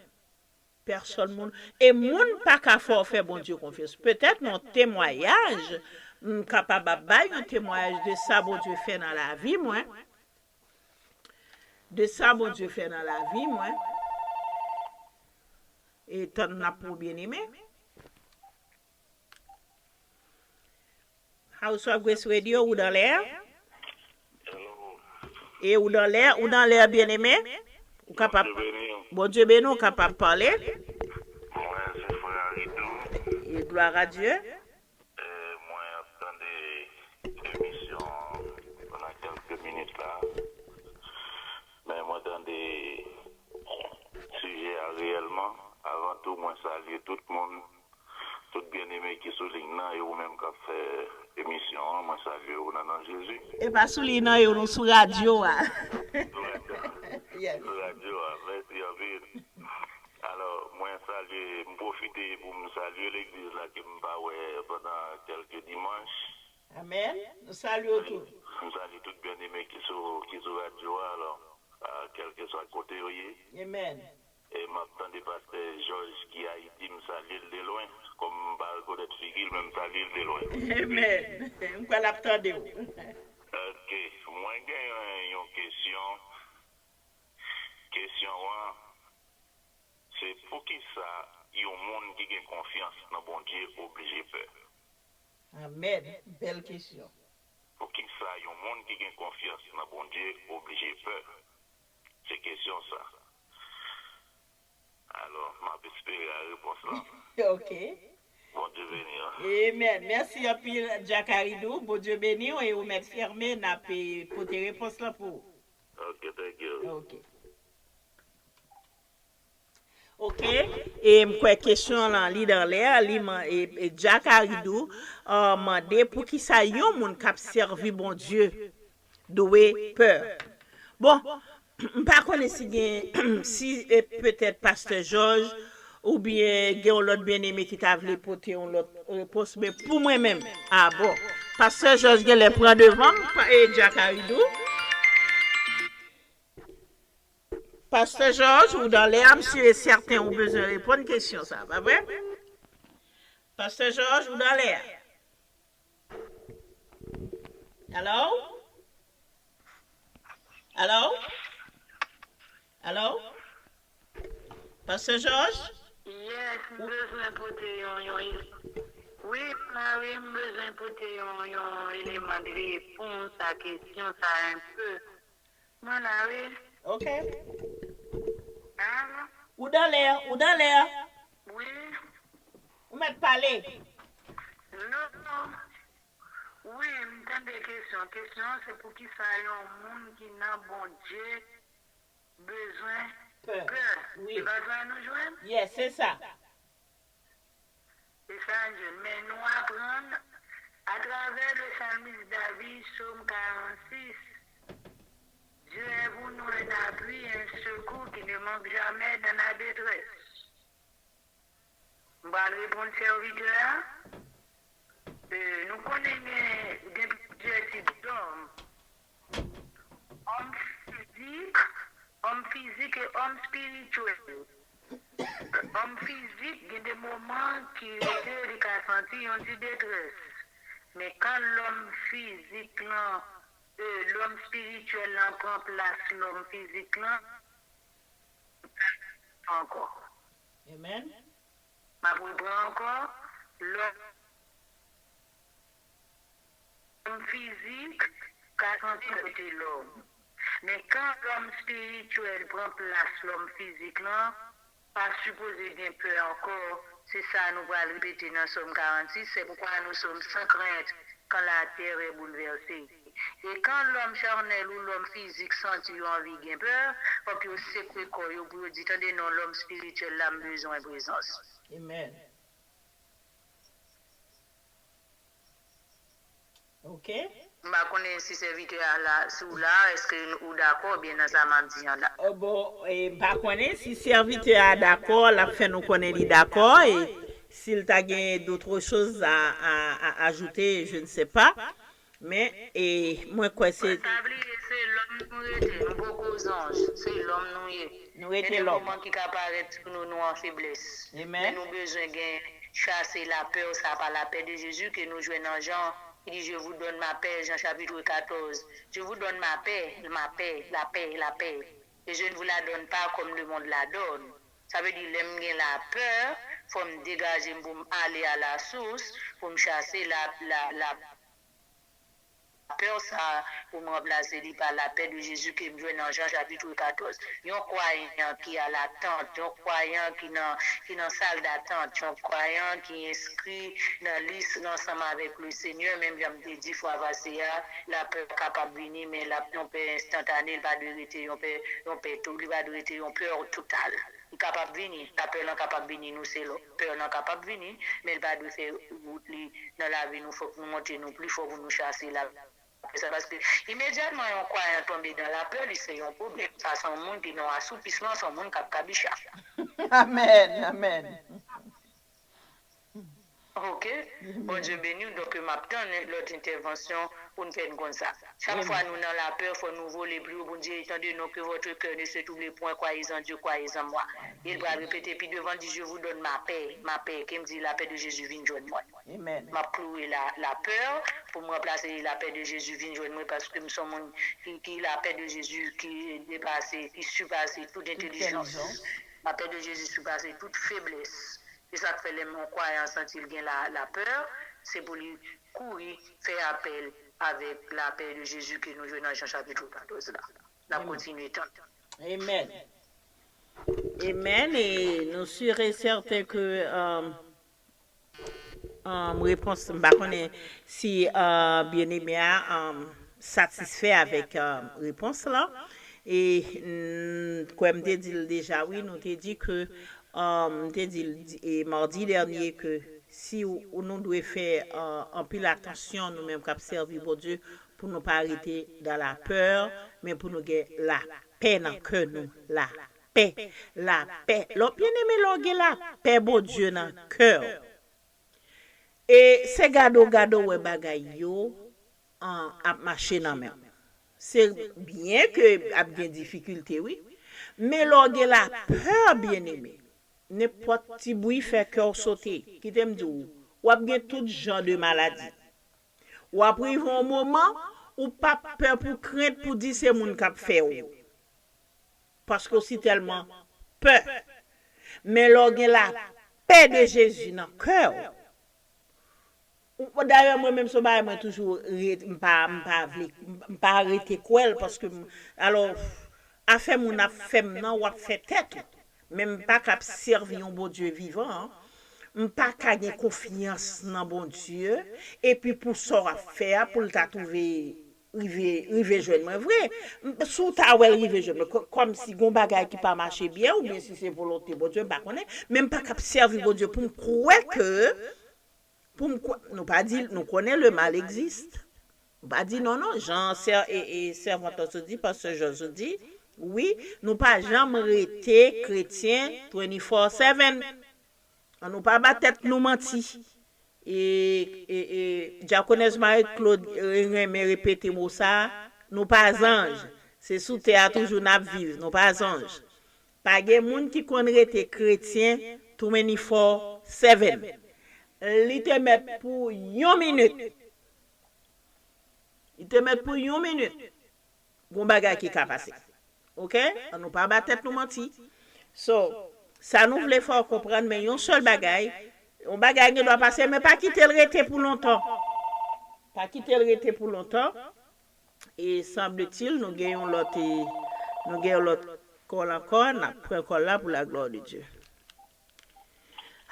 Pèsòn moun. E moun pa ka fè w fè Bondye konfyans. Petèt nan temwayaj, m kapab ap bay yon temwayaj de sa Bondye fè nan lavi mwen. De sa Bondye fè nan lavi mwen. E tann n ap pou byeneme. House of Grace Radio, ou dan lè? Hello. E ou dan lè, ou dan lè, byeneme? Ou kapab. Bondye beni w. Bondye beni w, ou kapab pale. Mwen, se frè Aridou. E glwa a Dye. E mwen ap tande emisyon an pandan kèlke minit la. Men mwen tande sijè a reyèlman. Avan tou, mwen salye tout moun. Tout byeneme ki sou liy nan e ou menm k ap fè emisyon an, mwen salye w nan non Jezi. E pa sou liy nan, yo, nou sou radyo a. Sou radyo a. Yes. Sou radyo a. Mèsi anpil. Alò, mwen salye, m pwofite pou m salye legliz la ke m pa wè pandan kèlke dimanch. Amèn. Nou salye w tou. M salye tout byeneme ki sou, ki sou radyo a, alò, a, kèlkeswa kote yo ye. Amèn. E m ap tande pastè Jòj ki Ayiti, m salye l de lwen. Kòm m pa rekonèt figi l, men m salye l de lwen. Amèn. M kwè l ap tande w. Ok. Mwen gen yon, yon kesyon. Kesyon an, se poukisa yon moun ki gen konfyans nan Bondye oblije pè? Amèn. Bèl kesyon. Poukisa yon moun ki gen konfyans nan Bondye oblije pè? Se kesyon sa. Alò, m ap espere a repons lan. Ok. Bondye beni w. Amèn. Mèsi anpil, Jack Aridou. Bondye beni w e ou mèt fèmen, n ap, eh, pote repons lan pou ou. Ok, thank you. Ok. Ok, e m kwè kesyon lan li dan lè, li man-, e, e Jack Aridou, euh, mande poukisa yon moun k ap sèvi Bondye dwe pè. Bon, m pa konnen si gen, si, e, petèt pastè Jòj oubyen gen yon lòt byeneme ki ta vle pote yon lòt repons, men pou mwen menm, a bon, pastè Jòj genlè pran devan m, pa, e Jack Aridou. Pastè Jòj, ou dan lè a, m si e sèten ou bezwen reponn kesyon sa, pa vre? Pastè Jòj, ou dan lè a. Alo? Alo? Alo? Pastè Jòj? Yes, m bezwen pote yon, yon, wi, Mari, m bezwen pote yon, yon eleman de repons a kesyon sa enpe. Mwen la, wi. Ok. Alo? Ou dan lè, ou dan lè. Wi. Ou mèt pale. Non, non. Wi, m tande kesyon. Kesyon an se poukisa yon moun ki nan Bondye bezwen pè. Pè. Wi. Se pa sa nou jwenn? Yes, se sa. Se sa n jwenn. Men nou aprann atravè le salmis David, Sòm karannsis, Dieu est pour nous un appui, un secours qui ne manque jamais dans la détresse. M pral reponn sèvitè a. E, nou konnen gen, gen plizyè tip dòm. Òm fizik, òm fizik e òm espirityèl. Òm fizik, gen de moman ki rete, li ka santi yon ti detrès. Men kan lòm fizik lan, e, lòm espirityèl lan pran plas lòm fizik lan, ankò. Amen. M ap repran ankò. Lòm fizik ka santi kote lòm. Men kan lòm espirityèl pran plas lòm fizik lan, pa sipoze gen pè ankò. Se sa nou pral repete nan Sòm karannsis, c'est pourquoi nous sommes sans crainte quand la terre est bouleversée. E kan lòm chanèl ou lòm fizik santi yo anvi gen pè, fòk yo sekwe kò yo pou yo di, tande non, lòm espirityèl la, m bezwen prezans. Amen. Ok. M pa konnen si sèvitè a la, si w la, èske ou dakò byen nan sa m ap di an la? Oh, bon, e, m pa konnen si sèvitè a dakò, l ap fè nou konnen li dakò, e si l ta gen d'autres choses à, à, à ajouter, je ne sais pas. Men, e, mwen kwè se. Pa bliye, se lòm nou rete, nou poko zanj, se lòm nou ye. Nou rete lòm. Gen de moman ki ka parèt sou nou, nou an feblès. Amen. Men nou bezwen gen chase lapè sa pa lapè de Jezi ke nou jwenn nan Jan, ki di, Je vous donne ma paix, Jan chapit katòz. Je vous donne ma paix, ma paix, la paix, la paix. Et je ne vous la donne pas comme le monde la donne. Sa vle di, lè m gen lapè, fò m degaje m pou m ale a la sous, pou m chase la, la, la, lapè sa pou m ranplase li pa lapè de Jezi ke m jwenn nan Jan chapit katòz. Yon kwayan ki alatant, yon kwayan ki nan, ki nan sal datant, yon kwayan ki enskri nan lis ansanm avèk le Senyè, menm jan m te di fwa pase a, lapè kapab vini, men l ap yon pè enstantane, li pa dwe rete yon pè, yon pè tou, li pa dwe rete yon pè total. Li kapab vini, lapè lan kapab vini, nou se lòm. Pè lan kapab vini, men li pa dwe fè wout li nan lavi nou. Fòk nou monte nou pli fò pou nou chase lapè sa, paske imedyatman yon kwayan tonbe nan lapè, li se yon pwoblèm. Sa se yon moun ki nan asoupisman, se yon moun k ap kabicha. Amèn, amèn. Ok. Bondye beni w. Donk, m ap tann lòt entèvansyon pou n fè n konn sa. Chak fwa nou nan lapè, fò nou vole pli wo pou n di, Étant donné que votre cœur ne se trouble point, croyez en Dieu, croyez en moi. E l pral repete pi devan, di, Je vous donne ma paix, ma paix, ke m di, lapè de Jezi vin jwenn mwen. Amen. M ap kloure la, lapè pou m ranplase lapè de Jezi vin jwenn mwen, paske m se yon moun ki, ki lapè de Jezi ki depase, ki sipase tout entèlijans. Lapè de Jezi sipase tout feblès. Se sa k fè lè yon kwayan santi l gen la, lapè, se pou li kouri fè apèl avèk lapè de Jezi ke nou jwenn nan Jan chapit katòz la. N ap kontinye tann. Amen. Amen. E nou sûr et certain ke, um, um, repons, m pa konnen si, uh, byeneme a, um, satisfè avèk, um, repons lan. E, mm, kwè m te di l deja, wi, nou te di ke, um, m te di l di- e madi dènye ke si w- nou dwe fè, uh, anpil atansyon, nou menm k ap sèvi Bondye, pou nou pa rete dan lapè, men pou nou gen lapè nan kè nou. Lapè. Lapè. Lè w byeneme, lè w gen lapè Bondye nan kè w. E se gade w gade w wè bagay yo, an, ap mache nan men w. Se byen ke ap gen difikilte, wi. Men lè w gen lapè, byeneme, nenpòt ti bri fè kè w sote. Kite m di w, w ap gen tout jan de maladi. W ap rive yon moman, ou p ap pè pou krent pou di se moun k ap fè w. Paske w si tèlman pè. Men lè w gen lapè de Jezi nan kè w, ou, dayè, mwen menm, se yon bagay mwen toujou ret-, m pa, m pa vle, m pa rete kwè l, paske m, alò, afè moun ap fè m nan, w ap fè tèt ou. Men m pa ka ap sèvi yon Bondye vivan, m pa ka gen konfyans nan Bondye, epi pou sa w ap fè a, pou l ta twouve rive, rive jwenn mwen vre. M, si w ta wè l rive jwenn mwen, kò-, kòmsi gon bagay ki pa mache byen, oubyen si se volonte Bondye, m pa konnen, men m pa ka ap sèvi Bondye pou m kwè ke, pou m kwè, nou pa di, nou konnen le mal existe. Nou pa di non, non, jan sè, e, e, sèvant lan sot di, pastè Jòj sot di, wi, nou pa janm rete kretyen twenty-four seven. Ann nou pa ba tèt nou manti. E, e, e, dyakonès Marie Claude renmen repete mo sa a, nou pa zanj. Se sou tè a toujou n ap viv, nou pa zanj. Pa gen moun ki konn rete kretyen twenty-four seven. Li te mèt pou yon minit. Li te mèt pou yon minit. Gon bagay ki ka pase. Oke? Ann nou pa ba tèt nou manti. So, sa nou vle fè w konprann, men yon sèl bagay, yon bagay gen dwa pase, men pa kite l rete pou lontan. Pa kite l rete pou lontan. E sanble-t-il, nou gen yon lòt, e, nou gen yon lòt kòl ankò, n ap pran kòl la pour la gloire de Dieu.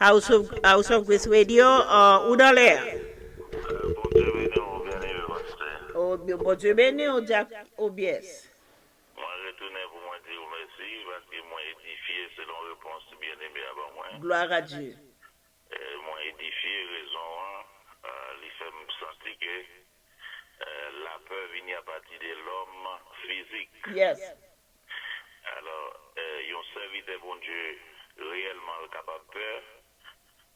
House of, House of Grace Radio, uh, ou nan lè a. Bondye beni w, byeneme pastè. Oh, Bondye beni w, Jack Obies. Mwen retounen pou mwen di w mèsi, paske mwen edifye selon repons byeneme a ban mwen. Gloire à Dieu. Eh, mwen edifye, rezon an, eh, li fè m santi ke, eh, lapè vini apati de lòm fizik. Yes. Alò, eh, yon sèvitè Bondye reyèlman l kapab pè,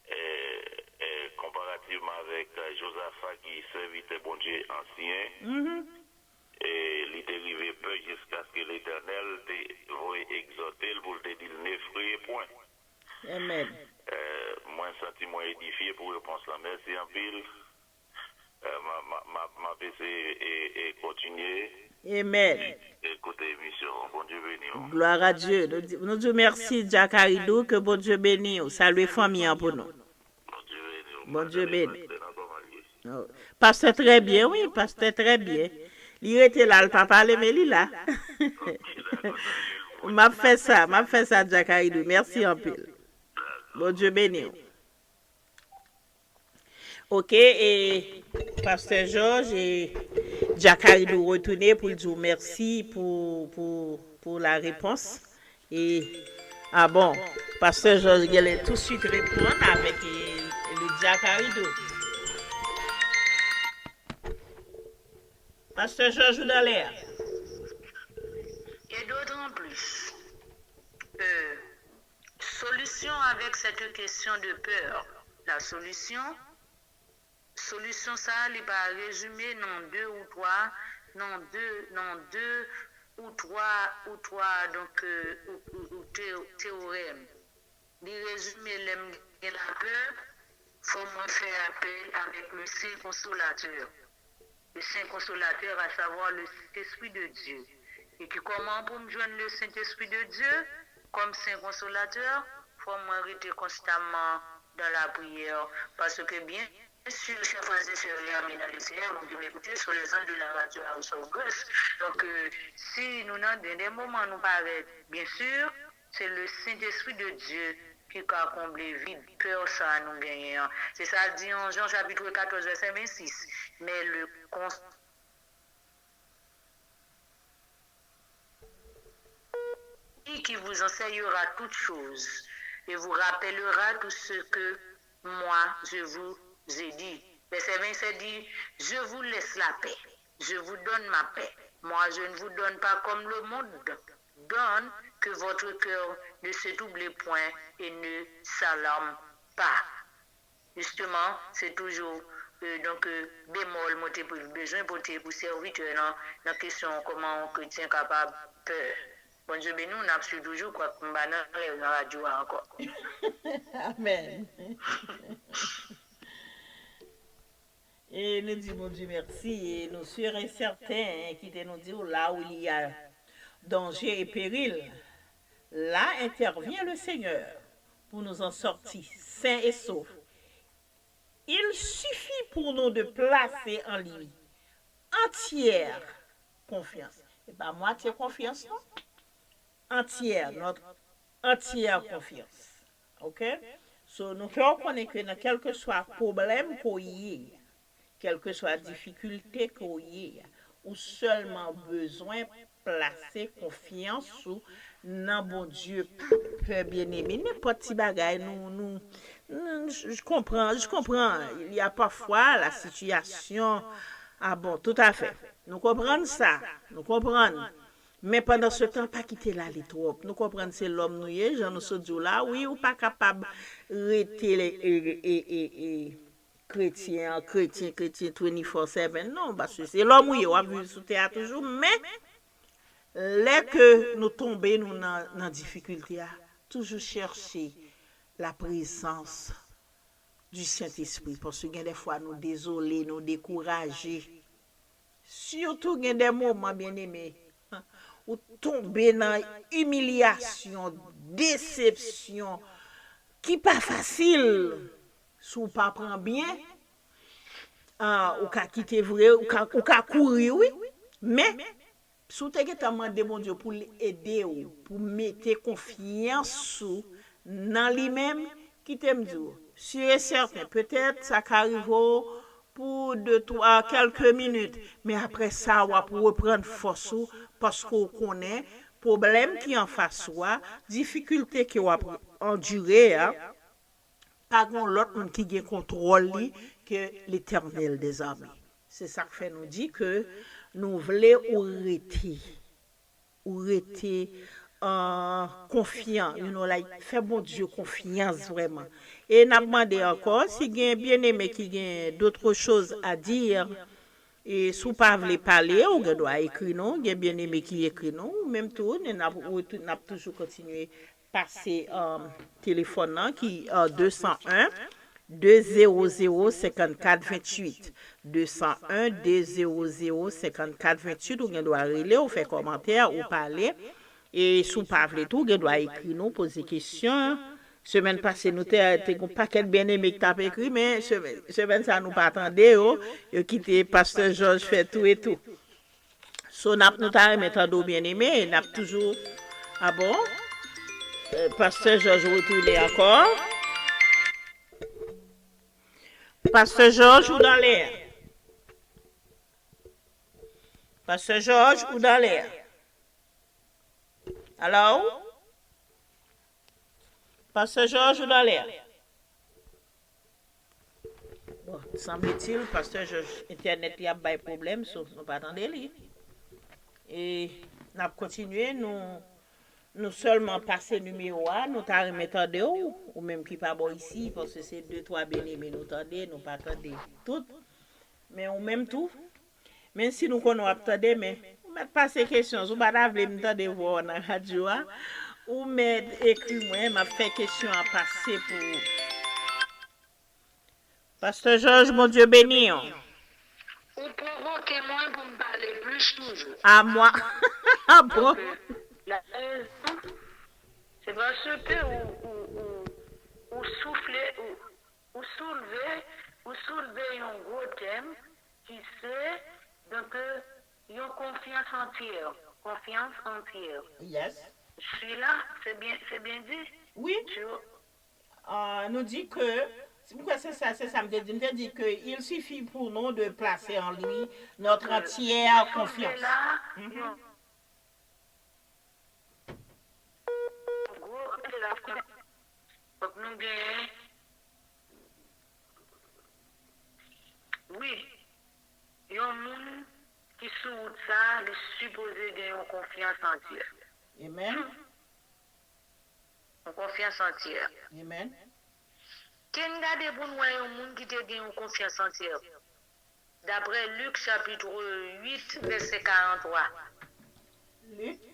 eh, eh, konparativman avèk, eh, Jozafa ki sèvitè Bondye ansyen, e li te rive pè jiskaske Letènèl te voye egzòte l pou l te di l, "Ne freye pwen." Amen. Eh, mwen santi mwen edifye pou repons lan. Mèsi anpil. Eh, m a, m a, m a, m ap eseye e, e kontinye. Amen. E, e koute emisyon an. Bondye beni w. Gloire à Dieu. Nou di, nou di w mèsi, Jack Aridou, ke Bondye beni w. Salye fanmi an pou nou. Bondye beni w. Bondye beni. Pastè nan kòman l ye? Oh. Pastè trè byen, wi, pastè trè byen. Li rete la, l pa pale, men li la. M ap fè sa, m ap fè sa, Jack Aridou. Mèsi anpil. Bondye beni w. Oke, e pastè Jòj e Jack Aridou retounen pou l di w mèsi pou, pou, pou la repons. E, a bon, pastè Jòj genlè touswit reponn avèk, e, le Jack Aridou. Pastè Jòj ou nan lè a. Et d'autant plus, euh, solution avec cette question de peur. La solution, solisyon sa a, li pa rezime nan de ou twa, nan de, nan de ou twa, ou twa, donk, euh, ou, ou, ou te-, teorèm. Li rezime lè m gen lapè, fò mwen fè apèl avèk le Sen Konsolatè. Le Saint Consolateur, à savoir le Saint-Esprit de Dieu. E ki kòman pou m jwenn le Saint-Esprit de Dieu kòm Sen Konsolatè? Fò mwen rete konstamman dans la prière. Paske byen sur, chers frères et sœurs bien-aimés dans le Seigneur, vous devez écouter sur les ondes de la radio House of Grace. Donk, euh, si nou nan gen de moman nou parèt, byen sur, se le Saint-Esprit de Dieu ki ka konble vid pè sa a nou genyen an. Se sa l di an Jan chapit katòz vèsè vennsis. Mais le Con-, qui vous enseignera toutes choses et vous rappellera tout ce que moi je vous ai dit. Vèsè vennsenk di, Je vous laisse la paix, je vous donne ma paix. Moi, je ne vous donne pas comme le monde donne, que votre cœur ne se trouble point et ne s'alarme pas. Jisteman, se toujou, euh, donk, euh, bemòl mwen te pou, bezwen pote pou sèvitè nan, nan kesyon kòman yon kretyen kapab pè. Bondye beni w, n ap swiv toujou, kwak m pa nan lè nan radyo a ankò. Amèn. E nou di Bondye mèsi e nou sûr et certain, hein, ki te nou di w là où il y a danger et péril, là intervient le Seigneur pour nous en sortir sains et saufs. Il suffit pour nous de placer en lui entière confiance. E pa mwatye konfyans non. Entière, notre entière confiance. OK? So, nou fè w konnen ke nan kèlkeswa pwoblèm ke w ye, kèlkeswa difikilte ke w ye, ou sèlman bezwen plase konfyans ou nan Bondye. Pa pè, byeneme, nenpòt ti bagay, nou, nou, nou, j, j konpran, j konpran. Il y a parfois la situation, ah bon, tout à fait. Nou konprann sa, nou konprann. Men pandan se tan, pa kite l ale twòp. Nou konprann se lòm nou ye, jan nou sot di w la, wi, ou pa kapab rete e, e, e, e, kretyen an kretyen, kretyen twenty-four seven, non, paske se lòm ou ye, w ap viv sou tè a toujou, men lè ke nou tonbe, nou nan, nan difikilte a, toujou chèche la prezans du Saint-Esprit, paske gen de fwa nou dezole, nou dekouraje. Sitou gen de moman, byeneme, ou tonbe nan imilyasyon, desepsyon ki pa fasil. Si w pa pran byen, ah, ou ka kite vre, ou ka, ou ka kouri, wi. Men, si w te gentan mande Bondye pou l ede w, pou mete konfyans ou nan li menm, kite m di w, sûr et certain, petèt sa ka rive w pou de, twa, kèlke minit, men apre sa, w ap reprann fòs ou, paske w konnen pwoblèm ki anfas ou a, difikilte ke w ap andire a, pa gen yon lòt moun ki gen kontwòl li ke Letènèl dèzame. Se sa k fè nou di ke nou vle ou rete, ou rete, euh, konfyan, you know, like, fè Bondye konfyans vrèman. E n ap mande ankò, si gen byeneme ki gen d'autres choses à dire, e si w pa vle pale, ou gen dwa ekri nou, gen byeneme ki ekri nou, ou menm tou, n ap, n ap toujou kontinye pase, um, telefòn nan ki, uh, deux cent un, deux zéro zéro, cinquante-quatre vingt-huit. Deux cent un, deux zéro zéro, cinquante-quatre vingt-huit, ou gen dwa rele, ou fè kòmantè, ou pale. E si w pa vle tou, ou gen dwa ekri nou, poze kesyon. Semèn pase, nou te, te gen yon pakèt byeneme ki t ap ekri, men semèn, semèn sa, nou pa tande yo. Yo kite Pastè Jòj fè tou e tou. So, n ap, nou ta renmen tande w byeneme, n ap toujou. Ah bon? Euh, Pastè Jòj retounen ankò. Pastè Jòj, ou nan lè a? Pastè Jòj, ou nan lè a? Alo? Pastè Jòj, ou nan lè a? Bon, sanbletil, Pastè Jòj, entènèt li ap bay pwoblèm, so nou pa tande li. E n ap kontinye, nou, nou sèlman pase nimewo a, nou ta renmen tande w, ou menm ki pa bò isi, paske se de, twa byeneme nou tande, nou pa tande tout. Men ou menm tou, men si nou konnen w ap tande, men ou mèt pase kesyon, si w pa ta vle m tande vwa w nan radyo a, ou mèt ekri mwen, m ap fè kesyon an pase pou ou. Pastè Jòj, Bondye beni w. Ou pwovoke mwen pou m pale plis toujou. A mwa. A bon? La rezon, se paske ou, ou, ou, ou soufle, ou, ou soulve, ou soulve yon gwo tèm ki se, donk, yon konfyans antyè. Konfyans antyè. Yes. Sila, se byen, se byen di? Wi. Tu- Ah, nou di ke, m kwè se sa, se sa m te di. M te di ke il suffit pour nous de placer en lui notre entière confiance. La, Mhm. yon gwo anpil la, fòk nou genyen. Wi, yon moun ki sou wout sa, li sipoze gen yon konfyans antyè. Amen. Yon konfyans antyè. Amen. Ken gade pou n wè yon moun ki te gen yon konfyans antyè. Daprè Lik chapit uit, vèsè karant twa. Lik.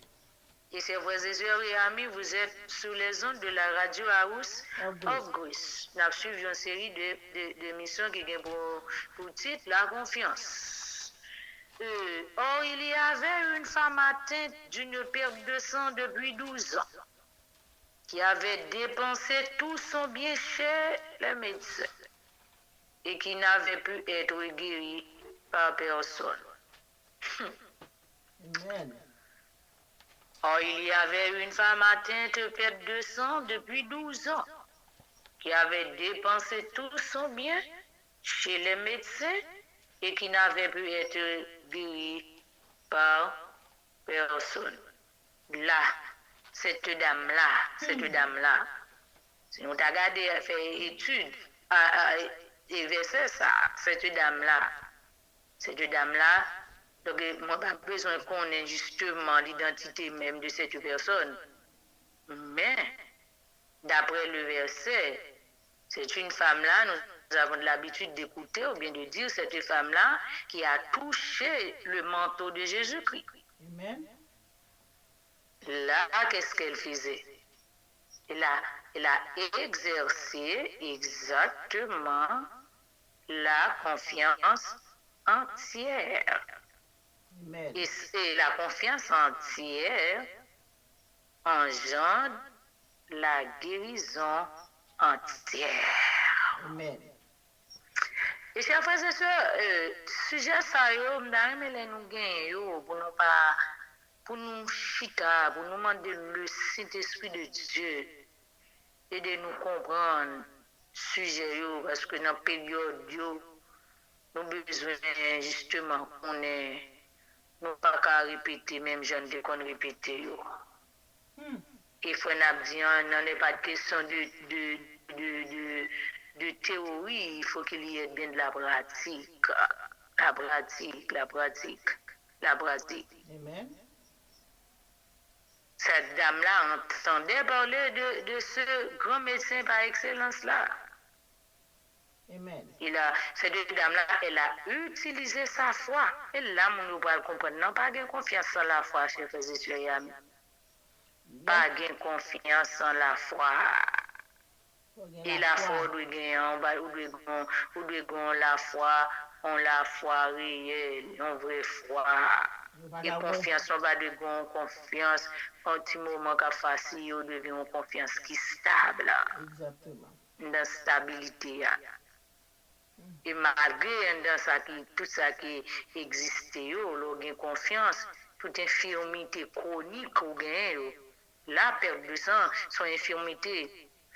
Et chers frères et sœurs et amis, vous êtes sur les ondes de la radio House of Grace. N ap swiv yon seri de, de, de emisyon ki gen pou, pou tit La Confiance. Euh, or, il y avait une femme atteinte d'une perte de sang depuis douze ans, qui avait dépensé tout son bien chez les médecins et qui n'avait pu être guérie par personne. Amen. Or, il y avait une femme atteinte de perte de sang depuis douze ans, qui avait dépensé tout son bien chez les médecins et qui n'avait pu être guérie par personne. La, cette dame-là, cette dame-là, si nou ta gade, fè etid a, a, e vèsè sa, cette dame-là, cette dame-là, donk, mwen pa bezwen konnen jisteman lidantite menm de cette personne. Men, d'après le verset, c'est une femme-là, nous avons l'habitude d'écouter ou bien de dire cette femme-là qui a touché le manteau de Jésus-Christ. Amen. Là, qu'est-ce qu'elle faisait? Elle a, elle a exercé exactement la confiance entière. Amen. Et, et la confiance entière engendre la guérison entière. Amen. E chè frè e sè, euh, sijè sa yo, m ta renmen lè nou genyen yo, pou nou pa, pou nou chita, pou nou mande le Sentespri de Dye ede nou konprann sijè yo, paske nan peryòd yo, nou bezwen jisteman konnen nou pa ka repete menm jan n te konn repete yo. E frè n ap di an, nan n'est pas question de, de, de, de, de théorie, il faut qu'il y ait bien de la pratique. La pratique, la pratique, la pratique. Amen. Cette dame-là entendait parler de, de ce grand médecin par excellence là. Amen. Il a, cette dame-là, elle a utilisé sa foi. E la, moun yo pral konprann. Non, pa gen konfyans san lafwa, chè frè e sè, pa gen konfyans san lafwa. E lafwa ou dwe gen, ou dwe gen, ou dwe gen lafwa, yon lafwa reyèl, yon vrè fwa. E konfyans, ou pa dwe gen yon konfyans, yon ti moman k ap fasiye, ou dwe gen yon konfyans ki stab. Egzakteman. Nan stabilite a. E malgre anndan sa ki, tout sa ki egziste yo, lè w gen konfyans, tout enfimite kwonik ou genyen yo, la pèt de san, se yon enfimite,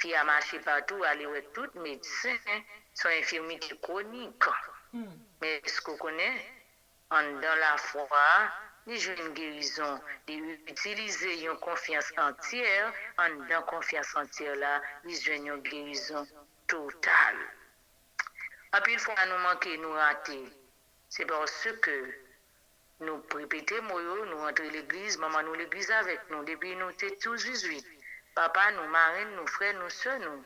fi a mache patou, ale wè tout medsen, se yon enfimite kwonik. Men èske w konnen, anndan lafwa a, li jwenn gerizon, li itilize yon konfyans antyè, anndan konfyans antyè la, li jwenn yon gerizon total. Anpil fwa nou manke, nou rate. Se paske nou repete mo yo, nou rantre legliz, manman nou legliz avèk nou depi nou te tou zuizwit. Papa nou, marenn nou, frè nou, sè nou,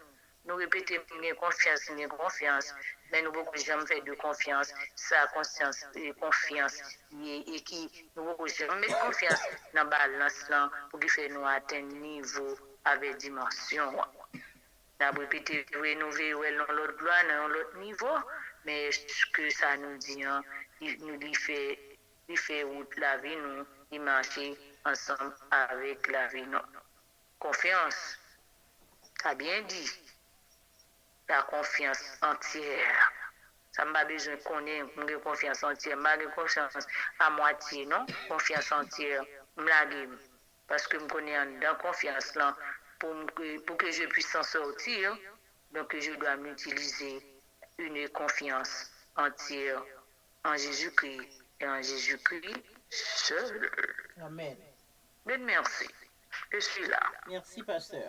nou repete m gen konfyans, m gen konfyans, men nou poko janm fè de konfyans, sa konsyans, e konfyans ye, e ki nou poko janm met konfyans nan balans lan pou ki fè nou atenn nivo avèk dimansyon an. N ap repete vre, nou veye wè l nan lòt glwa, nan yon lòt nivo, men èske sa nou di an, li, nou, li fè, li fè wout lavi nou, li mache ansanm avèk lavi nou? Konfyans, sa byen di, la konfyans antyè. Sa m pa bezwen konnen, m gen konfyans antyè, m pa gen konfyans amwatye non, konfyans antyè, m lage m. Paske m konnen anndan konfyans lan, pou m, pou que je puisse en sortir, donc je dois m'utiliser une confiance entière en Jésus-Christ et en Jésus-Christ seul. Amen. Dieu merci. Je suis là. Mèsi, pastè.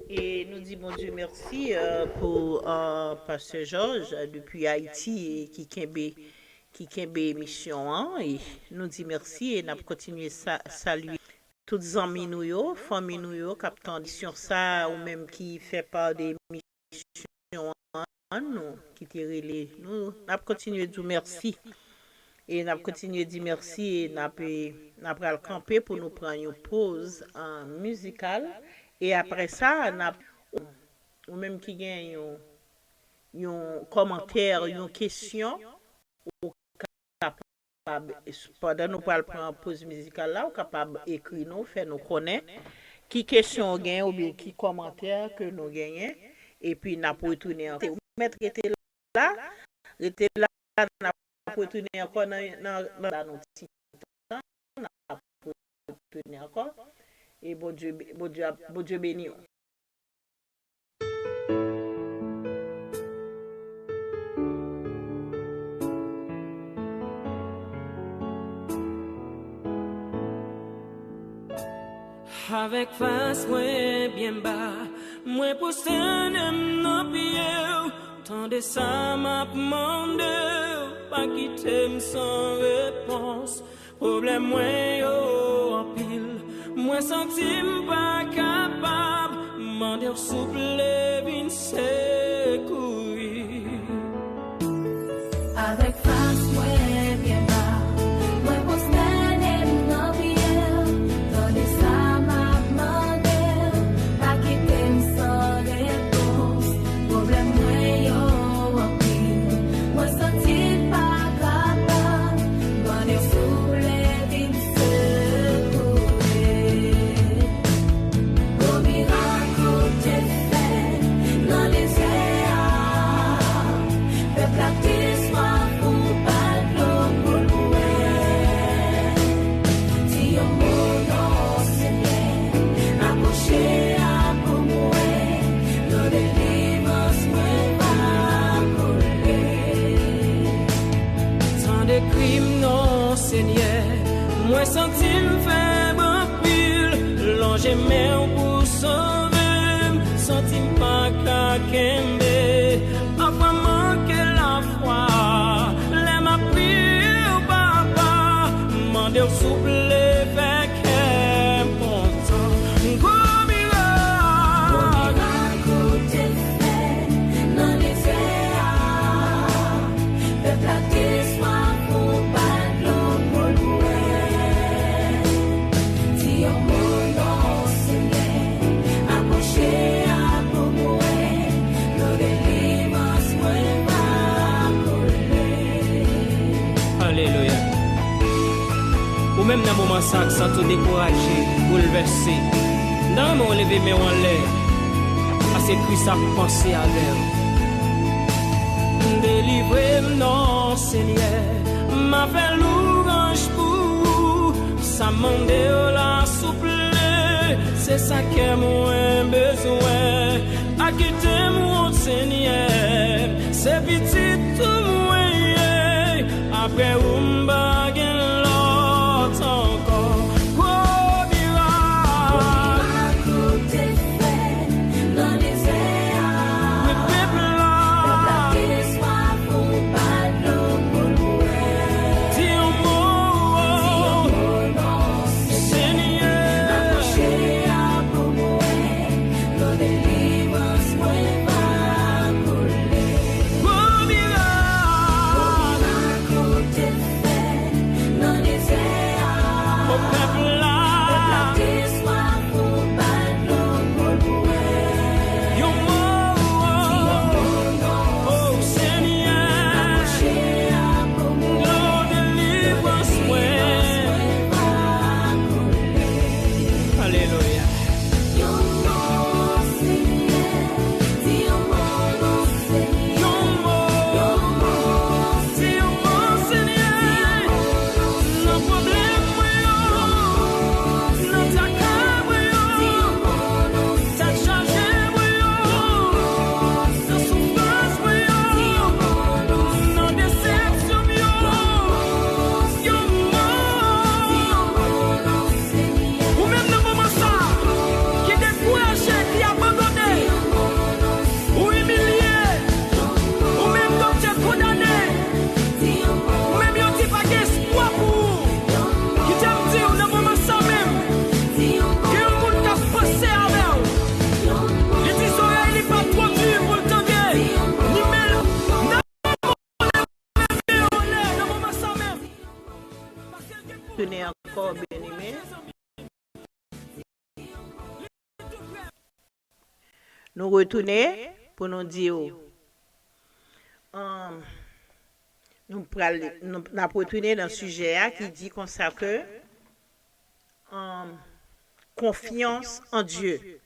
E nou di Bondye mèsi euh, pou euh, pastè Georges euh, depi Ayiti e ki kenbe ki kenbe emisyon an. E nou di mèsi e n ap kontinye sa, salye tout zanmi nou yo, fanmi nou yo k ap tande emisyon sa a, ou menm ki fè pa de emisyon an nou ki te rele nou, n ap kontinye di w mèsi. E n ap kontinye di mèsi e n ap, e, n ap pral kanpe pou nou pran yon poz, ah, mizikal. E apre sa, n ap, ou menm ki gen yon, yon kòmantè, yon kesyon, ou kapab, pandan nou pral pran poz mizikal la, ou kapab ekri nou, fè nou konnen ki kesyon w genyen oubyen ki kòmantè ke nou genyen, epi n ap retounen ankò. Ou mèt rete la, rete la, n ap retounen ankò nan, nan, nan, nan yon ti tan, n ap retounen ankò. E Bondye, Bondye ap, Bondye beni w. Avèk fas mwen byen ba, mwen pwostène m nan pye w. Tande sa m ap mande w, pa kite m san repons. Pwoblèm mwen yo anpil, mwen santi m pa kapab. Mande w souple vin sekouri. Avèk fas mwen byen ba, mwen pwostène m nan pye w. Tande sa m ap mande w, pa kite m san repons. Pwoblèm mwen yo anpil, mwen santi m pa kapab. Mande w souple vin sekouri. Gwo mirak ou te fè nan dezè a. Pèp la te swaf, ou ba l dlo pou l bwè. Di yon mo non Senyè, apwoche a pou mwen. Dlo delivrans mwen va koule. Tande kri m non Senyè, mwen santi m fèb anpil. Lonje men w pou sove m, santi m pa ka kenbe. Pafwa m manke lafwa lè m ap priye w, Papa. Mande w souple fè kè m kontan. Gwo mirak. Gwo mirak ou te fè nan dezè a. Pèp la te swaf, ou ba l dlo pou l bwè. Di yon mo non Senyè, apwoche a pou mwen. Dlo delivrans mwen va koule. Alelouya. Ou menm nan moman sa k santi w dekouraje, boulvèse, m ta renmen w leve men w anlè, paske Kris ap panse avè w. Delivre m non Senyè, m a fè louwanj pou ou. Sa m mande w la souple, se sa kè mwen bezwen. Pa kite m wont Senyè, se pitit ou mwen ye. Apre ou m pa gen lòt ankò. Gwo mirak. Gwo mirak ou te fè nan dezè a. Wi, pèp la. Pèp la te swaf, ou ba l dlo pou l bwè. Di yon mo. Di yon mo non Senyè. Apwoche a pou mwen. Dlo delivrans mwen va koule. Gwo mirak. Gwo mirak ou te retounen ankò, byeneme. Nou retounen pou nou di w, um, nou pral, nou, n ap retounen nan sijè a ki di konsa ke, um, konfyans an Dye.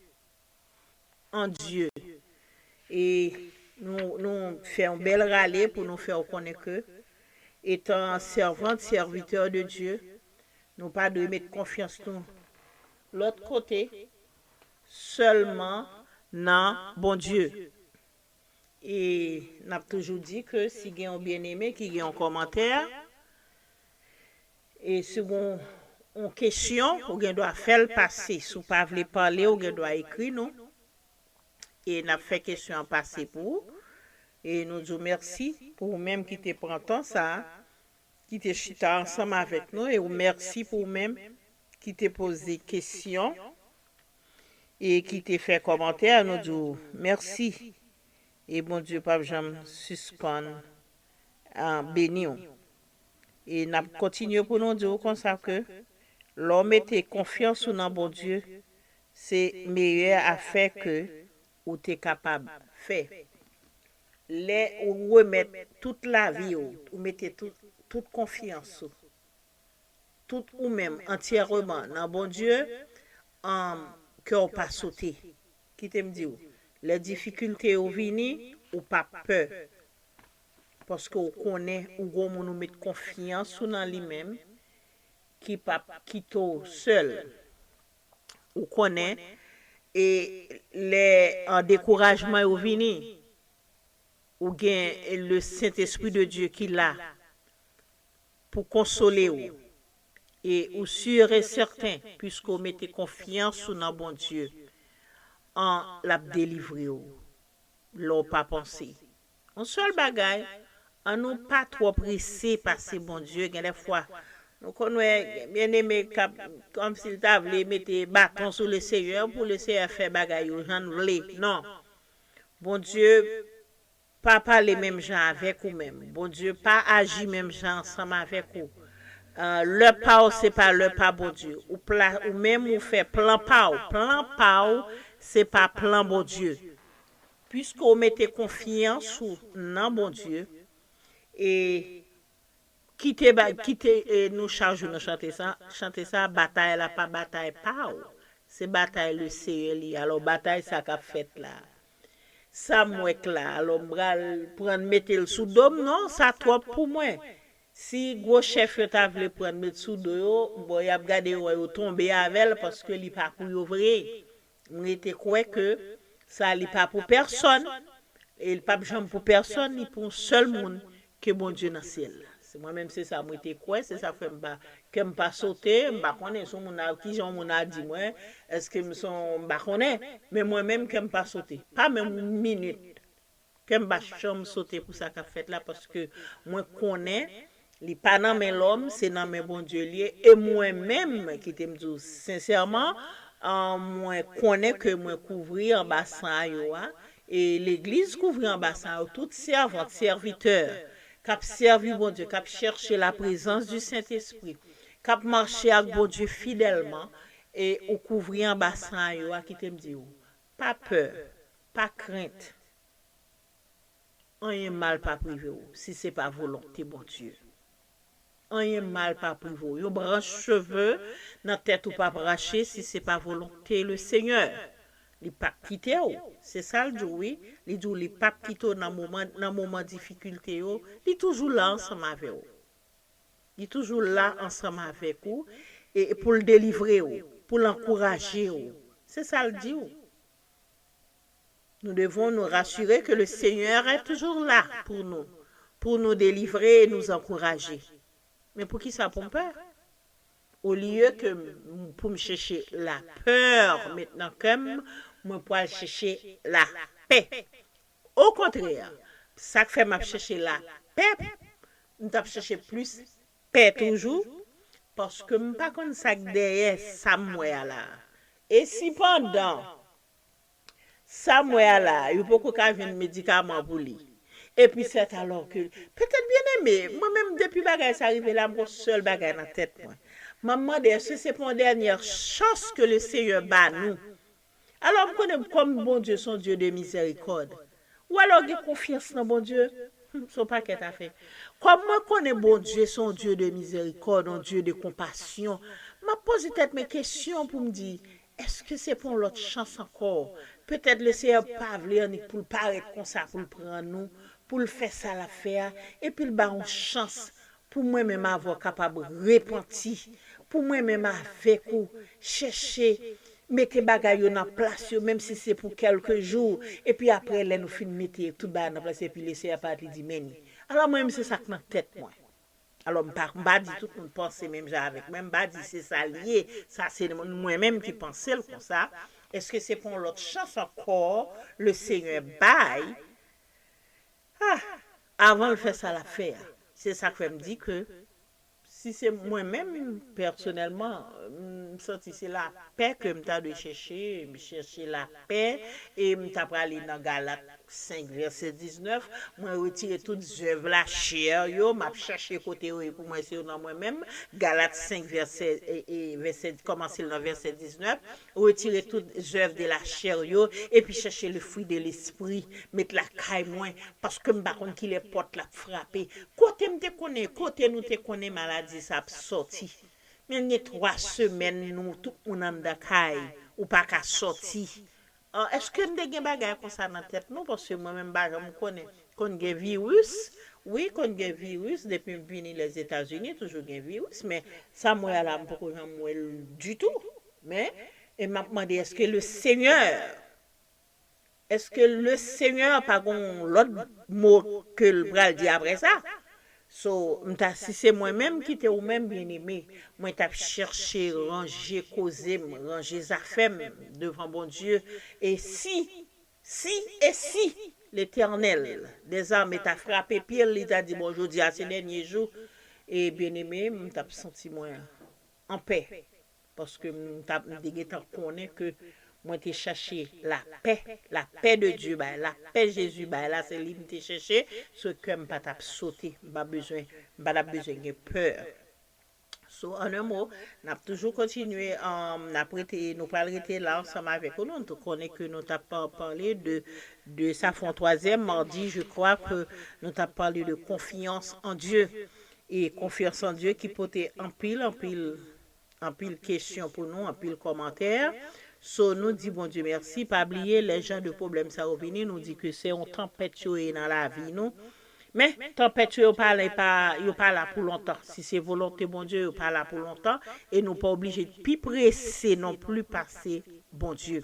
An Dye. E nou, nou fè yon bèl rale pou nou fè w konnen ke, etan sèvant, sèvitè de Dye, nou pa dwe met konfyans nou lòt kote, sèlman nan Bondye. E n ap toujou di ke si gen yon byeneme ki gen yon kòmantè, e si w gen yon kesyon, ou gen dwa fè l pase. Si w pa vle pale, ou gen dwa ekri nou. E n ap fè kesyon an pase pou ou. E nou di w mèsi pou ou menm ki te pran tan sa a, ki te chita ansanm avèk nou. E ou mèsi pou ou menm ki te poze kesyon e ki te fè kòmantè. Nou di w mèsi. E Bondye p ap janm sispann, ah, beni w. E n ap kontinye pou nou di w konsa ke lè w mete konfyans ou nan Bondye, se meyè afè ke ou te kapab fè. Lè ou remèt tout lavi w, ou mete tout, tout konfyans ou, tout ou menm antyèman nan Bondye, um, kè w pa sote. Kite m di w, lè difikilte yo vini, ou p ap pè. Paske w konnen ou gon moun ou met konfyans ou nan li menm, ki p ap kite w sèl. Ou konnen, e lè, an, dekourajman yo vini, ou gen le Sentespri de Dye ki la pou konsole w. E ou si e sèten, piske w mete konfyans ou nan Bondye, an, l ap delivre w lè w pa panse. Yon sèl bagay, an nou pa twò prese pase Bondye. Gen de fwa, nou konn wè byeneme k ap, kòmsi l ta vle mete baton sou Lesenyè pou Lesenyè fè bagay yo jan l vle. Non. Bondye pa pale menm jan avèk ou menm. Bondye pa aji menm jan ansanm avèk ou. Ah, lè pa w se pa lè pa Bondye. Ou pla-, ou menm ou fè plan pa w. Plan pa w se pa plan Bondye. Piske w mete konfyans ou nan Bondye, e kite ba-, kite, e nou chak jou nou chante sa, chante sa, batay la pa batay pa w. Se batay Lesenyè li. Alò, batay sa k ap fèt la, sa m wè k la, alò, m pral pran mete l sou do m, non, sa twòp pou mwen. Si gwo chèf yo ta vle pran met sou do yo, bon, y ap gade yo, yo tonbe avè l, paske li pa pou yo vre. M rete kwè ke sa, li pa pou pèsonn, e li p ap janm pou pèsonn, li pou yon sèl moun, ke Bondye nan syèl la. Se mwen menm, se sa m rete kwè, se sa k fè m pa, kè m pa sote, m pa konnen si yon moun a, kijan yon moun a di mwen, èske m se yon, m pa konnen, men mwen menm, kè m pa sote, pa menm yon minit. Kè m pa janm sote pou sa k ap fèt la, paske mwen konnen li pa nan men lòm, se nan men Bondye l ye. E mwen menm, kite m di w sensèman, ah, mwen konnen ke mwen kouvri anba san a yo a, e legliz kouvri anba san a yo, tout sèvant, sèvitè, k ap sèvi Bondye, k ap chèche la prezans di Sentespri, k ap mache ak Bondye fidèlman, e ou kouvri anba san a yo a, kite m di w, pa pè, pa krent. Anyen mal p ap rive w si se pa volonte Bondye. Anyen mal p ap rive w. Yon branch cheve nan tèt ou p ap rache si se pa volonte Lesenyè. Li p ap kite w. Se sa l di w, wi. Li di w li p ap kite w nan moman, nan moman difikilte yo. Li toujou la ansanm avè w. Li toujou la ansanm avèk ou, e, e pou l delivre w, pou l ankouraje w. Se sa l di w. Nous devons nous rassurer que le Seigneur est toujours là pour nous, pour nous délivrer et nous encourager. Men poukisa pou m pè? Olye ke m, pou m chèche lapè, met nan kè m, mwen pral chèche lapè. Okontrè, sa k fè m ap chèche lapè, m t ap chèche plis pè toujou, paske m pa konn sa k dèyè sa m wè a la. E sipandan, sa m wè a la, yo poko ka jwenn medikaman pou li. Epi sèt alò ke, petèt byeneme, mwen menm depi bagay sa rive la, m gon sèl bagay nan tèt mwen. M ap mande, èske se pa yon dènyè chans ke le Senyè ba nou? Alò, m konnen kòm Bondye se yon Dye de mizèrikòd. Ou alò gen konfyans nan Bondye? Hmm, se yon pakèt afè. Kòm mwen konnen Bondye se yon Dye de mizèrikòd, yon Dye de konpasyon, m ap poze tèt mwen kesyon pou m di, èske se pa yon lòt chans ankò? Petèt le Senyè pa vle annik pou l parèt konsa, pou l pran nou, pou l fè sa l ap fè a, epi l ba yon chans pou mwen menm avè w kapab repanti, pou mwen menm avèk ou chèche mete bagay yo nan plas yo, menm si se pou kèlke jou, epi apre, lè nou fin mete tout bagay nan plas, epi le Senyè parèt, li di, men ni. Alò, mwen menm, se sa k nan tèt mwen. Alò, m pa, m pa di tout moun panse menm jan avèk mwen, m pa di se sa l ye, sa se mwen menm ki panse l konsa. Èske se pa yon lòt chans ankò le Senyè bay, ah, avan l fè sa l ap fè a? Se sa k fè m di ke si se mwen menm, pèsonèlman, m santi se lapè ke m ta dwe chèche, m chèche lapè, e m ta prale nan Galat senk vèsè diznèf, mwen retire tout zèv lachè yo, m ap chèche kote yo ye pou mwen, se yo nan mwen menm. Galat senk vèsè, e, e, vèsè, kòmanse l nan vèsè diznèf, retire tout zèv de lachè yo, epi chèche le fruit de l'esprit, met lakay mwen, paske m pa konn kilè pòt la ap frape. Kote m te konnen, kote nou te konnen maladi sa ap sòti? Men gen twa semèn nou tout moun anndan kay, ou pa ka sòti. Ah, èske n te gen bagay konsa nan tèt nou? Paske mwen menm m pa janm konnen. Konn gen viris, wi, konn gen viris, depi m vini Lèzetazini, toujou gen viris, men sa m wè a la, m poko janm wè l ditou. Men, e m ap mande, èske le Senyè, èske le Senyè pa gen yon lòt mo ke l pral di apre sa? So, m ta, si se mwen menm ki te ou menm, byeneme, mwen t ap chèche ranje koze m, ranje zafè m devan Bondye. E si, si, e si Letènèl dèzame ta frape pye l, li ta di, bon, jodi a se dènye jou, e byeneme, m t ap santi mwen anpè. Paske m t ap, m te gentan konnen ke mwen te chèche lapè, lapè de Dye bay, lapè Jezi bay la, se li m te chèche, se kè m pa t ap sote, m pa bezwen, m pa t ap bezwen gen pè. So, an en mo, n ap toujou kontinye, um, n ap rete, nou pral rete la ansanm avèk ou. Nou, nou konnen ke nou t ap pa-, pale de, de sa fè yon twazyèm madi, je crois que nou t ap pale de confiance en Dieu. E confiance en Dieu ki pote anpil, anpil, anpil kesyon pou nou, anpil kòmantè. So, nou di Bondye mèsi. Pa bliye, lè jan de pwoblèm sa yo vini, nou di ke se yon tanpèt yo ye nan lavi nou. Men, tanpèt yo, yo pa la, pa, yo pa la pou lontan. Si se volonte Bondye, yo pa la pou lontan. E nou pa oblije pi prese non pli pase Bondye.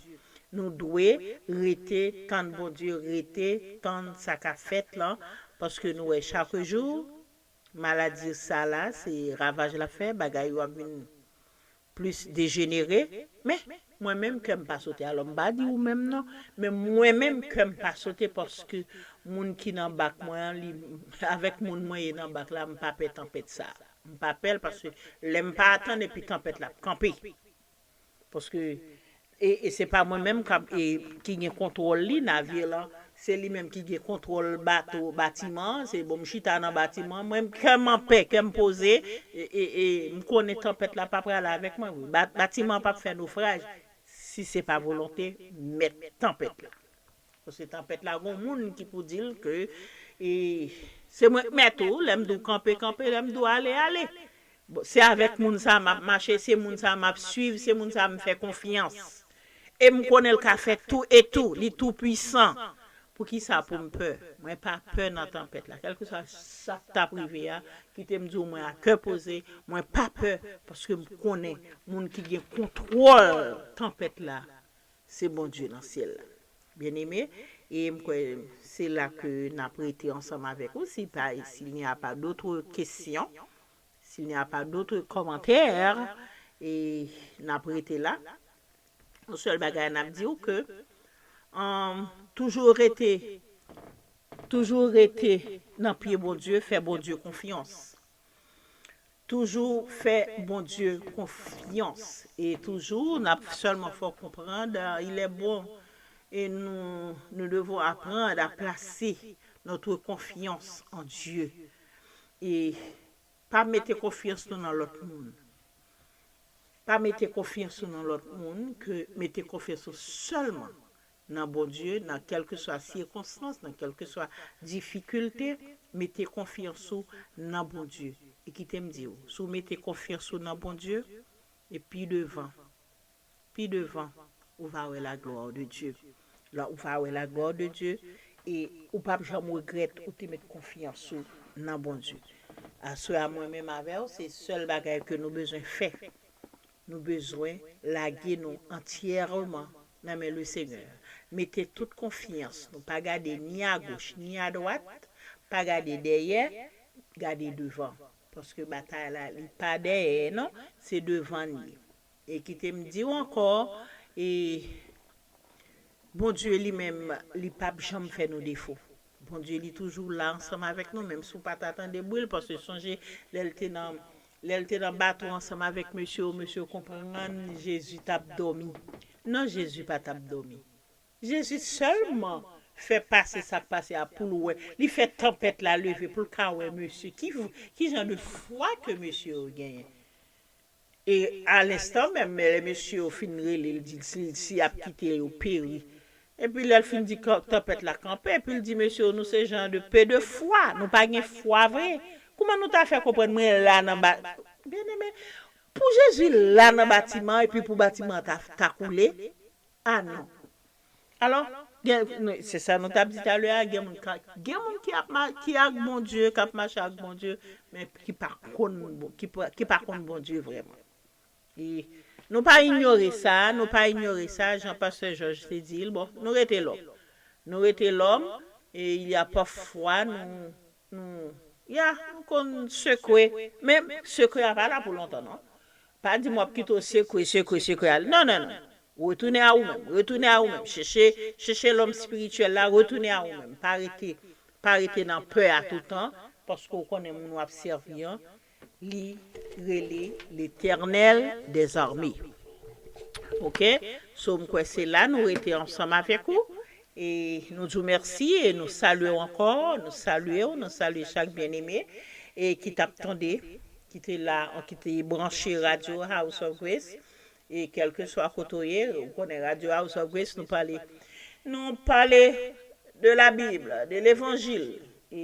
Nou dwe rete tann Bondye, rete tann sa k ap fèt lan, paske nou wè chak jou, maladi sa la, se ravaj l ap fè, bagay yo ap vin plis dejenere. Men, mwen menm, kè m pa sote. Alò, m pa di ou menm non, men mwen menm, kè m pa sote, paske moun ki nan bak mwen an, li, avèk moun mwen ye nan bak la, m pa pè tanpèt sa. M pa pè l, paske lè m pa atann, epi tanpèt la ap kanpe. Paske, e, e se pa mwen menm k ap, e, ki gen kontwòl li, navye lan, se li menm ki gen kontwòl bato, batiman an, se bon, m chita nan batiman an, mwen, kè m anpè, kè m poze, e, e, e, m konnen tanpèt la pa prale avèk mwen, wi. Ba-, batiman an p ap fè nofraj, si se pa volonte mèt tanpèt la. Paske tanpèt la, gon moun ki pou di l ke, e, se mwen k mèt ou, lè m di w kanpe, kanpe, lè m di w ale, ale. Bon, se avèk moun sa a m ap mache, se moun sa a m ap swiv, se moun sa a m fè konfyans. E m konnen l ka fè tou e tou, li tou pwisan. Poukisa pou m pè? Mwen pa pè nan tanpèt la. Kèlkeswa sa k t ap rive a, kite m di w mwen a kè poze, mwen pa pè, paske m konnen moun ki gen kontwòl tanpèt la, se Bondye nan syèl la. Byeneme, e m kwè se la ke n ap rete ansanm avèk ou, si pa, s'il n'y a pas d'autres questions, s'il n'y a pas d'autres commentaires, e n ap rete la. Yon sèl bagay n ap di w ke, um, toujou rete, toujou rete nan pye Bondye, fè Bondye konfyans. Toujou fè Bondye konfyans. E toujou, n ap sèlman fè w konprann, euh, il est bon et nous, nous devons apprendre à placer notre confiance en Dieu. E pa mete konfyans nou nan lòt moun. Pa mete konfyans ou nan lòt moun, ke mete konfyans ou sèlman nan Bondye, nan kèlkeswa sikonstans, nan kèlkeswa difikilte, mete konfyans ou nan Bondye. E kite m di w, si w mete konfyans ou nan Bondye, e pi devan, pi devan, ou va wè la gloire de Dieu. La, ou va wè la gloire de Dieu, e ou p ap janm regrèt ou te met konfyans ou nan Bondye. Aswè a, mwen menm avè w, se sèl bagay ke nou bezwen fè. Nou bezwen lage nou antyèman nan men le Senyè. Mete tout konfyans nou. Pa gade ni agoch, ni adwat. Pa gade dèyè, gade devan. Paske batay la, li pa dèyè, non. Se devan li ye. E kite m di w ankò, e Bondye li menm, li p ap janm fè nou defo. Bondye li toujou la ansanm avèk nou, menm si w pa ta tande bri l, paske sonje lè l te nan, lè l te nan bato ansanm avèk mesye yo, mesye yo konprann Jezi t ap dòmi. Non, Jezi pa t ap dòmi. Jezi sèlman fè pase sa k pase a pou l wè. Li fè tanpèt la leve pou l ka wè mesye. Ki, ki jan de fwa ke mesye yo genyen? E a lenstan menm, lè mesye yo fin rele l, di l si, si y ap kite yo peri. Epi lè l fin di kan-, tanpèt la kanpe, epi l di mesye yo, nou se jan de pe de fwa, nou pa gen fwa vre. Kouman nou ta fè konprann mwen la nan ba-, byeneme, pou Jezi la nan batiman, epi pou batiman ta, ta koule? A non. Alò, gen, nou, se sa nou t ap di talè a, gen moun ka, gen moun ki ap ma-, ki ak Bondye, k ap mache ak Bondye, men ki pa konn, ki pa, ki pa konn Bondye vrèman. E nou pa inyore sa, nou pa inyore sa, jan pastè Jòj te di l, bon, nou rete lòm. Nou rete lòm, e il y a parfois, nou, nou, ya, nou konn sekwe, men sekwe a pa la pou lontan, non. Pa di m w ap kite w sekwe, sekwe, sekwe ale. Non, non, non. Retounen a ou menm, retounen a ou menm. Chèche, chèche lòm espirityèl la, retounen a ou menm. Pa rete, pa rete nan pè a toutan, paske w konnen moun w ap sèvi an, li rele Letènèl dèzame. Oke? So, m kwè se la nou rete ansanm avèk ou. E nou di w mèsi e nou salye w ankò. Nou salye w, nou salye chak byeneme e ki t ap tande, ki te la, ki te branche radyo House of Grace. E kèlkeswa kote w ye, ou konnen radyo House of Grace, nou pale, nou pale de la Bible, de levanjil. E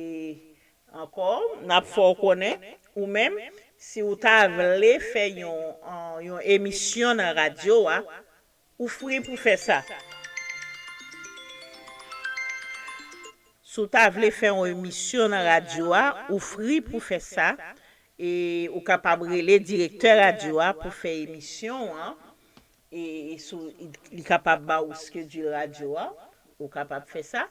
ankò, n ap fè w konnen, ou menm, si w ta vle fè yon, an, yon emisyon nan radyo a, ou fri pou fè sa. Si w ta vle fè yon emisyon nan radyo a, ou fri pou fè sa. E ou kapab rele direktè radyo a pou fè emisyon an. E, e sou, li kapab ba ou schedule radyo a, ou kapab fè sa.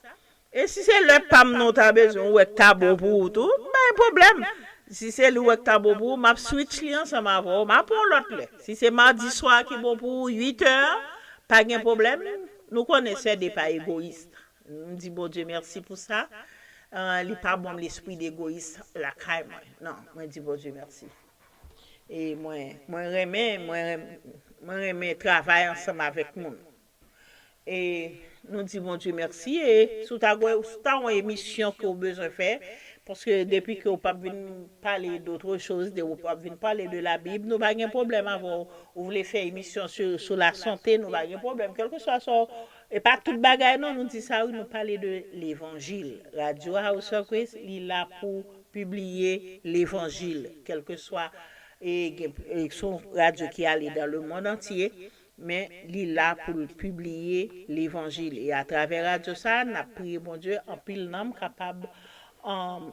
E si se lè pa m nan w ta bezwen, ou wè k ta bon pou ou tou, pa gen pwoblèm. Si se li wè k ta bon pou ou, m ap switch li ansanm avè w, m ap pran yon lòt lè. Si se madi swa ki bon pou ou, uit è, pa gen pwoblèm. Nou konnen Sède pa egoyis. M di Bondye mèsi pou sa. Ah, li pa ban m lespri degoyis lakay mwen. Non, mwen di Bondye mèsi. E mwen, mwen renmen, mwen renmen, mwen renmen travay ansanm avèk moun. E nou di Bondye mèsi. E si w ta gwe, si w ta yon emisyon ke w bezwen fè, paske depi ke w p ap vin pale d'autre chose, de, w p ap vin pale de la Bible, nou pa gen pwoblèm avè w. Ou vle fè emisyon sou, sou la sante, nou pa gen pwoblèm. Kèlkeswa sa w, e pa tout bagay non, nou di sa wi, nou pale de levanjil. Radyo House of Grace, li la pou pibliye levanjil. Kèlkeswa, e, gen, e, se yon radyo ki ale dans le monde entier, men li la pou l pibliye levanjil. E atravè radyo sa, n ap priye Bondye, anpil nanm kapab, um,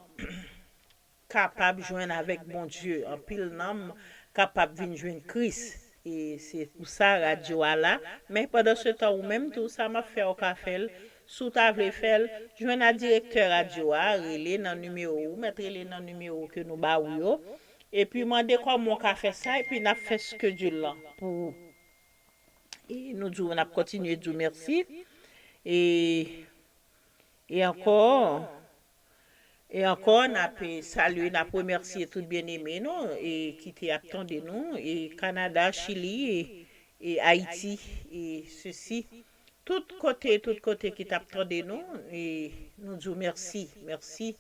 kapab jwenn avèk Bondye. Anpil nanm kapab vin jwenn Kris. E se pou sa radyo a la. Men pandan se tan, ou menm tou, sa m ap fè, ou ka fè l. Si w ta vle fè l, jwenn a direktè radyo a, rele nan nimewo, ou mèt rele nan nimewo ke nou ba ou yo. Epi mande kòman w ka fè sa, epi n ap fè schedule lan pou ou. E nou di w, n ap kontinye di w mèsi. E, e ankò, e ankò, n ap, e, salye, n ap remèsye tout byeneme nou, e ki te ap tande nou, e Kanada, Chili, e, e Ayiti, e sesi. Tout kote, tout kote ki t ap tande nou, e nou di w mèsi, mèsi.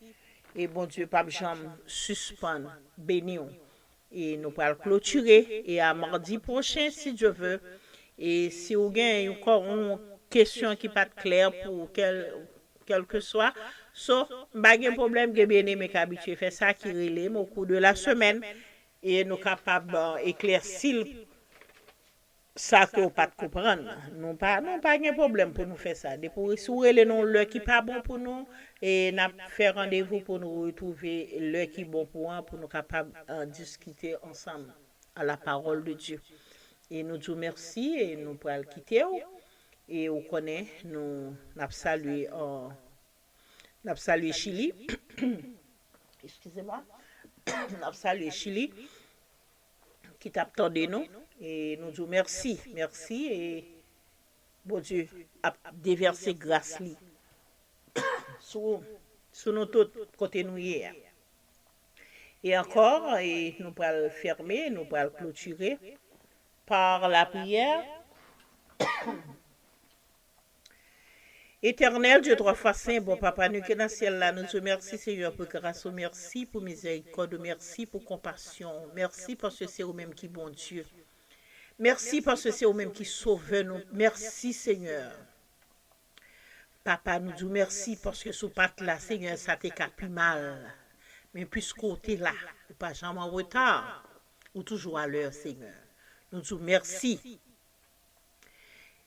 E Bondye p ap janm sispann beni w. E nou pral klotire. E a mardi pwochen, si Dye ve. E si w gen yon, kò- yon kesyon ki pa t klè pou kèl, kèlkeswa, so, m pa gen pwoblèm, gen byeneme k abitye fè sa, ki rele m o kou de la semèn. E nou kapab eklèsi l sa ke w pa t konprann. Nou pa, nou pa gen pwoblèm pou nou fè sa. Depi w- si w rele nou lè ki pa bon pou nou, e n ap fè randevou pou nou retwouve lè ki bon pou an, pou nou kapab diskite ansanm a la parole de Dieu. E nou di w mèsi e nou pral kite w. E ou konnen, nou n ap salye, n ap salye Chili. Excusez-moi. N ap salye Chili ki t ap tande nou. E nou di w mèsi, mèsi. E Bondye ap devèse gras li sou, sou nou tout kote nou ye a. E ankò, e nou pral fèmen, nou pral klotire par la priyè. Etènèl Dye twa fwa sen, bon Papa nou ki nan syèl la, nou di w mèsi, Senyè, pou gras ou, mèsi pou mizèrikòd ou, mèsi pou konpasyon ou, mèsi paske se ou menm ki Bondye. Mèsi paske se ou menm ki Sovè nou. Mèsi, Senyè. Papa, nou di w mèsi paske si w pa t la, Senyè, sa te ka pi mal. Men piske w te la, ou pa janm an reta, ou toujou alè, Senyè. Nou di w mèsi.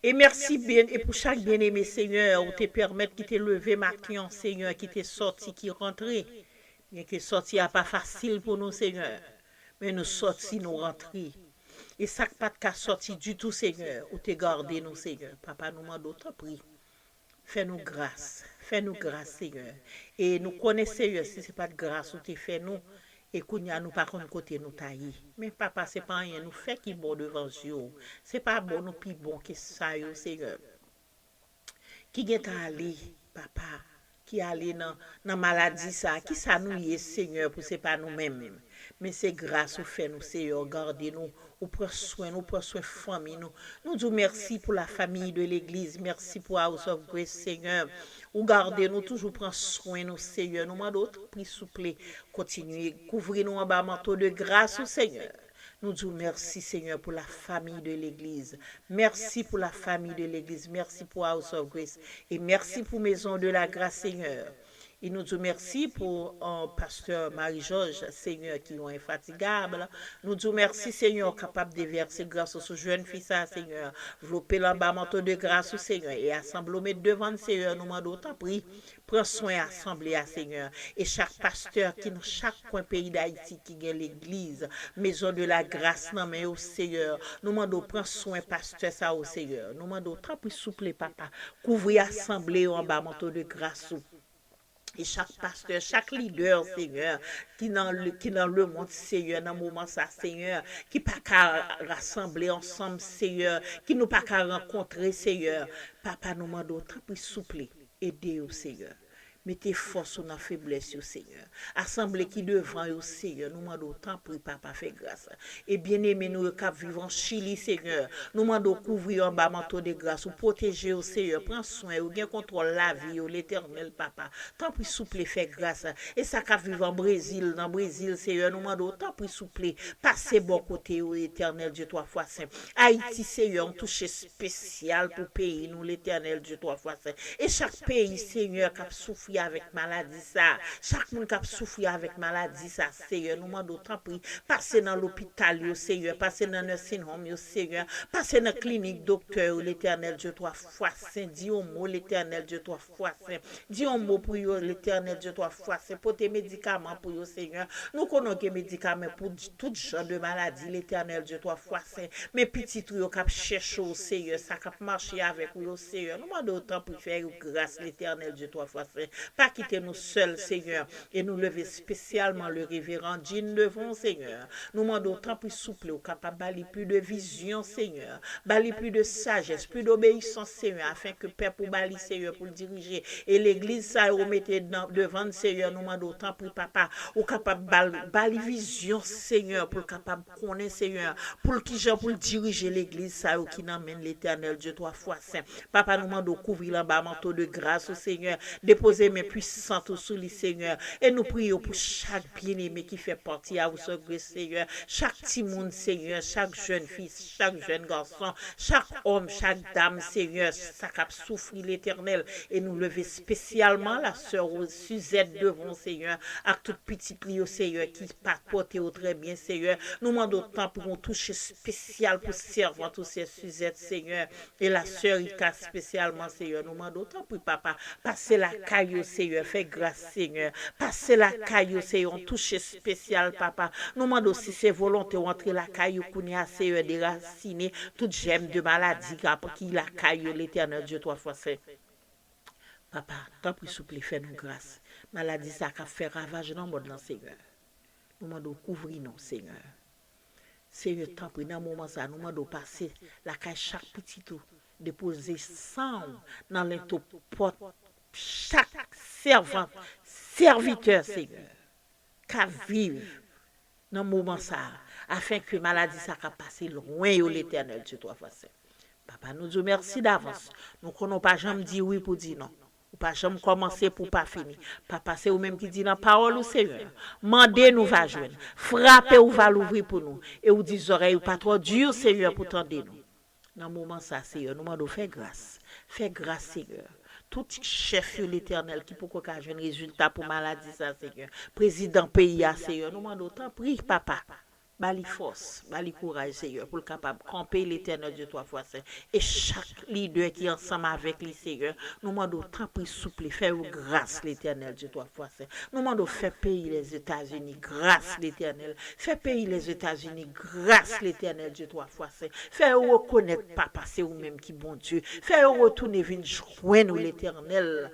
E mèsi byen, e pou chak byeneme, Senyè, ou te pèmèt ki te leve maten an, Senyè, ki te sòti, ki rantre. Byenke sòti a pa fasil pou nou, Senyè, men nou sòti, nou rantre. E sa k pa t ka sòti ditou, Senyè, ou te gade nou, Senyè. Papa, nou mande w, tanpri, fè nou gras. Fè nou gras, Senyè. E nou konnen, Senyè, si se pa t gras ou te fè nou, e kounye a nou pa konn kote nou ta ye. Men, Papa, se pa anyen nou fè ki bon devan zye w. Se pa bon nou pi bon ke sa yo, Senyè. Ki gentan ale, Papa, ki ale nan, nan maladi sa a. Kisa nou ye, Senyè, pou se pa nou menm? Men se gras ou fè nou, Senyè, ou gade nou, ou pran swen nou, ou pran swen fanmi nou. Nou di w mèsi pou la famille de l'église, mèsi pou House of Grace, Senyè. Ou gade nou, toujou pran swen nou, Senyè. Nou mande w, tanpri, souple, kontinye kouvri nou anba manto de gras ou, Senyè. Nou di w mèsi, Senyè, pou la famille de l'église. Mèsi pou la famille de l'église. Mèsi pou House of Grace. E mèsi pou Maison de la Grâce, Senyè. E nou di w mèsi pou, euh, pastè Marie Georges, Senyè, ki yon enfatigab. Nou di w mèsi, Senyè, ou kapab devèse gras ou sou jèn fi sa, Senyè. Vlope l anba manto de gras ou, Senyè. E asanble w met devan n, Senyè, nou mande w, tanpri, pran swen asanble a, Senyè. E chak pastè ki nan chak kwen peyi Dayiti ki gen legliz, Maison de la Grâce nan men yo, Senyè. Nou mande w pran swen pastè sa yo, Senyè. Nou mande w, tanpri, souple, Papa, kouvri asanble yo anba manto de gras ou. E chak pastè, chak lidè, Senyè, ki nan le, ki nan lemonn, Senyè, nan moman sa, Senyè, ki pa ka rasanble ansanm, Senyè, ki nou pa ka rankontre, Senyè. Papa, nou mande w, tanpri, souple, ede yo, Senyè. Mete fòs ou nan feblès yo, Senyè. Asanble ki devan yo, Senyè, nou mande w, tanpri, Papa, fè gras. E byeneme nou yo k ap viv an Chili, Senyè, nou mande w kouvri yo anba manto de gras ou, pwoteje yo, Senyè, pran swen yo, gen kontwòl lavi yo, Letènèl, Papa. Tanpri, souple, fè gras. E sa k ap viv an Brezil, nan Brezil, Senyè, nou mande w, tanpri, souple, pase bò kote yo, Etènèl Dye twa fwa sen. Ayiti, Senyè, yon touche espesyal pou peyi nou, Letènèl Dye twa fwa sen. E chak peyi, Senyè, k ap soufri avèk maladi sa, chak moun k ap soufri avèk maladi sa, Senyè, nou mande w, tanpri, pase nan lopital yo, Senyè, pase nan nursing home yo, Senyè, pase nan klinik doktè yo, Letènèl Dye twa fwa sen, di yon mo, Letènèl Dye twa fwa sen, di yon mo pou yo, Letènèl Dye twa fwa sen, pote medikaman pou yo, Senyè. Nou konnen w gen medikaman pou tout jan de maladi, Letènèl Dye twa fwa sen. Men pitit ou yo k ap chèche w, Senyè, sa k ap mache avèk ou yo, Senyè. Nou mande w, tanpri, fè yo gras, Letènèl Dye twa fwa sen. Pa kite nou sèl, Senyè. E nou leve espesyalman le reveran Jean devan w, Senyè. Nou mande w, tanpri, souple, ou kapab ba li pli de vizyon, Senyè. Ba li pli de sajès, pli dobeyisans, Senyè, afen ke pèp ou ba li, Senyè, pou l dirije. E legliz sa yo mete nan, devan n, Senyè, nou mande w, tanpri, Papa, ou kapab ba l, ba li vizyon, Senyè, pou l kapab konnen, Senyè, pou l kijan pou l dirije legliz sa yo ki nan men l, Letènèl Dye twa fwa sen. Papa, nou mande w kouvri l anba manto de gras ou, Senyè. Depoze men pwisant ou sou li, Senyè. E nou priye w pou chak byeneme ki fè pati a ou, Senyè. Chak timoun, Senyè, chak jèn fi, chak jèn gason, chak òm, chak dam, Senyè, sa k ap soufri, Letènèl. E nou leve espesyalman la sè Suzette devan w, Senyè, ak tout pitit li yo, Senyè, ki pa pòte yo trè byen, Senyè. Nou mande w, tanpri, yon touche espesyal pou sèvant ou, sè Suzette, Senyè. E la sè Rika espesyalman, Senyè, nou mande w, tanpri, papa, pase lakay yo, Senyè, fè gras, Senyè, pase lakay yo, Senyè, yon touche espesyal, papa. Nou mande w, si se volonte w, antre lakay yo kounye a, Senyè, derasine tout jèm de maladi k ap, ki lakay yo, Letènèl Dye twa fwa sen. Papa, tanpri, souple, fè nou gras. Maladi sa k ap fè ravaj nan mond lan, Senyè. Nou mande w kouvri nou, Senyè. Senyè, tanpri, nan moman sa, nou mande w pase lakay chak pitit ou, depoze san w nan lento pòt chak sèvant, sèvitè, Senyè, k ap viv nan moman sa a, afenke maladi sa ka pase lwen yo, Letènèl Dye twa fwa sen. Papa, nou di w mèsi davans. Nou konnen w pa janm di wi pou di non. Ou pa janm kòmanse pou w pa fini. Papa, se ou menm ki di nan pawòl ou, Senyè, mande, nou va jwenn. Frape, ou va louvri pou nou. E ou di zòrèy ou pa twò di, Senyè, pou tande nou. Nan moman sa, Senyè, nou mande w fè gras. Fè gras, Senyè. Tout chèf yo, Letènèl, ki poko ka jwenn rezilta pou maladi sa, Senyè. Prezidan peyi a, Senyè, nou mande w, tanpri, papa, ba li fòs, ba li kouraj, Senyè, pou l kapab kanpe, Letènèl Dye twa fwa sen. E chak lidè ki ansanm avèk li, Senyè, nou mande w, tanpri, souple, fè yo gras, Letènèl Dye twa fwa sen. Nou mande w fè peyi Lèzetazini gras, Letènèl. Fè peyi Lèzetazini gras, Letènèl Dye twa fwa sen. Fè yo rekonèt, papa, se ou menm ki Bondye. Fè yo retounen vin jwenn ou, Letènèl.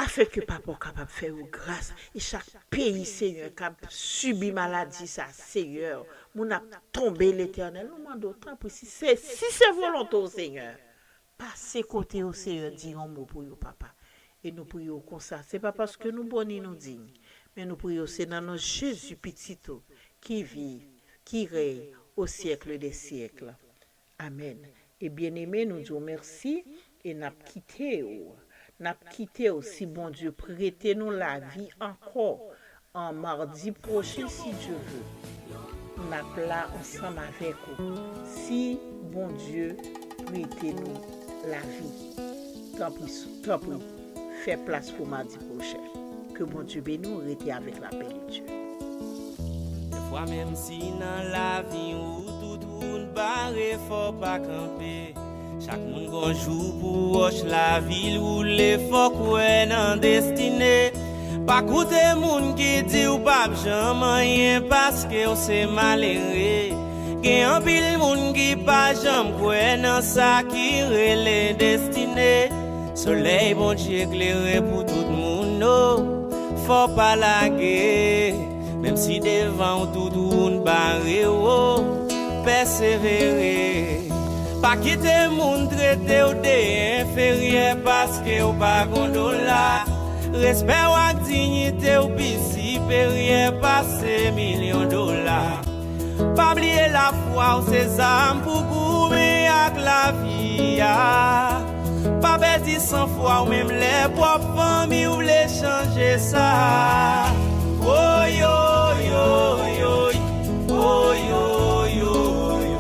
Afenke, papa, w kapab fè yo gras. E chak peyi, Senyè, k ap sibi maladi sa, Senyè, moun ap tonbe, Letènèl. Nou mande w, tanpri, si se, si se volonte w, Senyè, pase kote yo, Senyè, di yon mo pou yo, papa. E nou priye w konsa. Se pa paske nou bon ni nou diy, men nou priye w se nan non Jezi, Pitit ou, ki viv, ki rèy o syèk dè syèk. Amèn. E byeneme, nou di w mèsi e n ap kite w. N ap kite w si Bondye prete nou lavi ankò. An madi pwochen, si Dye ve, n ap la ansanm avèk ou, si Bondye prete nou lavi. Tanpri, tanpri, fè plas pou madi pwochen. Ke Bondye beni w, rete avèk lapè de Dye. Dèfwa, menm si nan lavi ou tout wout bare, fò w pa kanpe. Chak moun gon jou pou wòch lavi l woule, fò w kwè nan destine. Pa koute moun ki di w p ap janm anyen paske w se malere. Gen anpil moun ki pa janm kwè nan sa ki rele destine. Solèy Bondye klere pou tout moun, o, fò w pa lage. Menm si devan w tout wout bare, o, pèsevere. Pa kite moun trete w de enferyè paske w pa gon dola. Respè w ak diyite w pi siperyè pase milyon dola. Pa bliye lafwa w se zam pou goumen ak lavi a. Pa pèdi sanfwa w menm lè pwòp fanmi w vle chanje sa. Woyoyoyoy, woyoyoyoy,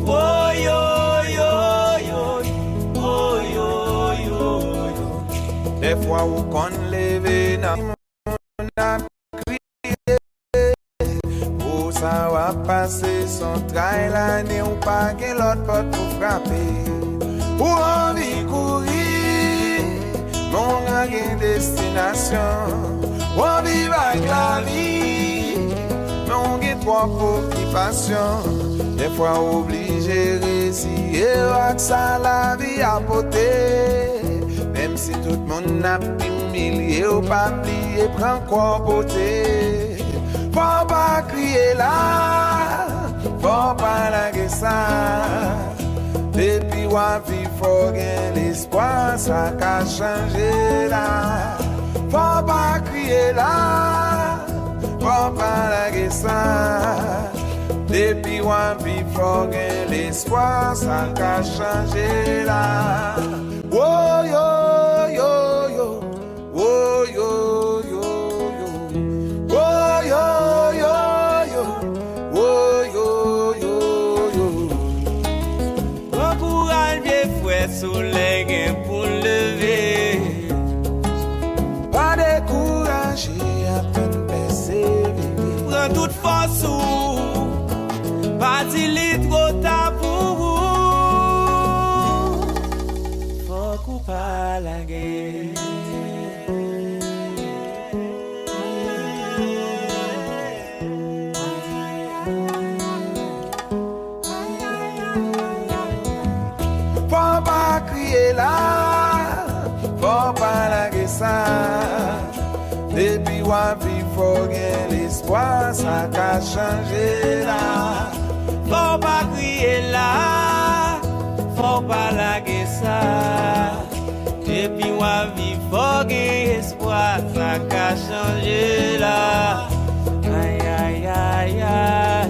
woyoyoyoy, woyoyoyoy. Dèfwa ou konn leve nan moun ap kriye. Pou sa w ap pase, s on tray lane, ou pa gen lòt pòt pou frape. Ou anvi kouri, men w pa gen destinasyon. Ou anvi bay lavi, men w gen twòp okipasyon. Dèfwa w oblije reziye w ak sa lavi a pote. Menm si tout moun ap imilye w, pa bliye pran kò w pote. Fò w pa kriye la, fò w pa lage sa. Depi w ap viv, fò w gen lespwa, sa ka chanje la. Fò w pa kriye la, fò w pa lage sa. Depi w ap viv, fò w gen lespwa, sa ka chanje la. Woyoyoyo, Tout fòs ou, pa di li twò ta pou ou. Fòk ou pa lage. Fò w pa kriye la, fò w pa lage sa. Depi w ap viv, fò w gen lespwa, sa ka chanje la. Fò w pa kriye la, fò w pa lage sa. Depi w ap viv, fò w gen espwa, sa ka chanje la. Ay, ay, ay, ay.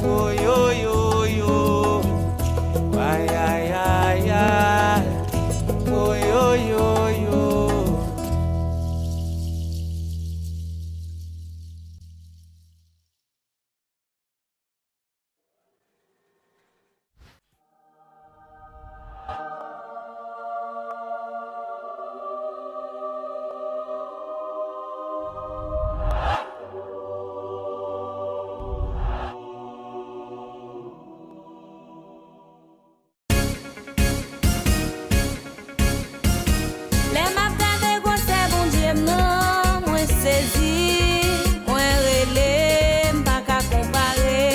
Woyoyoyo, ay, ay, ay, ay, woyoyoyo. Lè m ap gade gwosè Bondye m nan, mwen sezi, mwen rele, m pa ka konpare.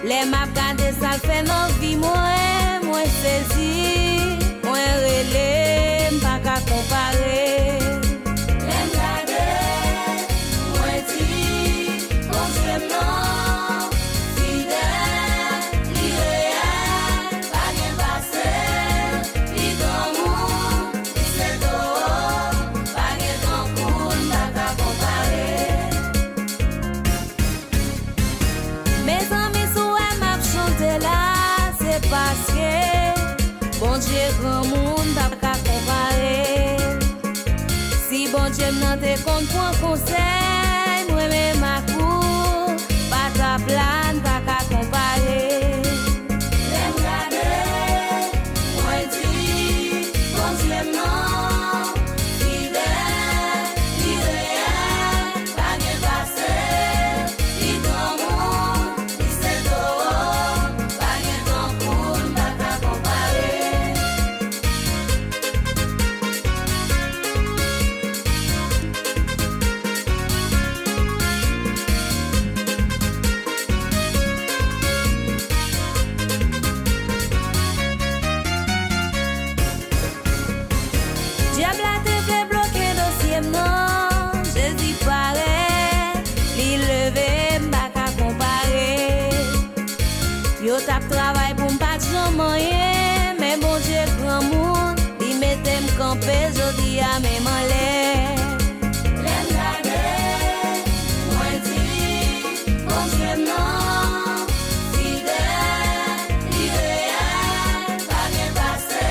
Lè m ap gade sa l fè nan vi mwen, mwen sezi, mwen rele, m pa ka konpare. Lè m gade, mwen di, Bondye m nan fidèl, li reyèl, pa gen pase l, li granmoun, li se towo, pa gen tankou l, m pa ka konpare. Mezanmi, si w wè m ap chante la, se paske Bondye granmoun, m pa ka konpare. Si Bondye m nan te konn pran konsèy mwen menm ak ou, pa t ap la, n pa ka konpare. Lè m gade, mwen di, Bondye m nan fidèl, li reyèl, pa gen pase l, li granmoun, li se towo, pa gen tankou l, m pa ka konpare. Dyab la te vle bloke dosye m nan, Jezi parèt, li leve m pa ka konpare. Yo t ap travay pou m pa t janm anyen, men Bondye granmoun, li mete m kanpe jodi a menm anlè. Lè m gade, mwen di, Bondye m nan fidèl, li reyèl, pa gen pase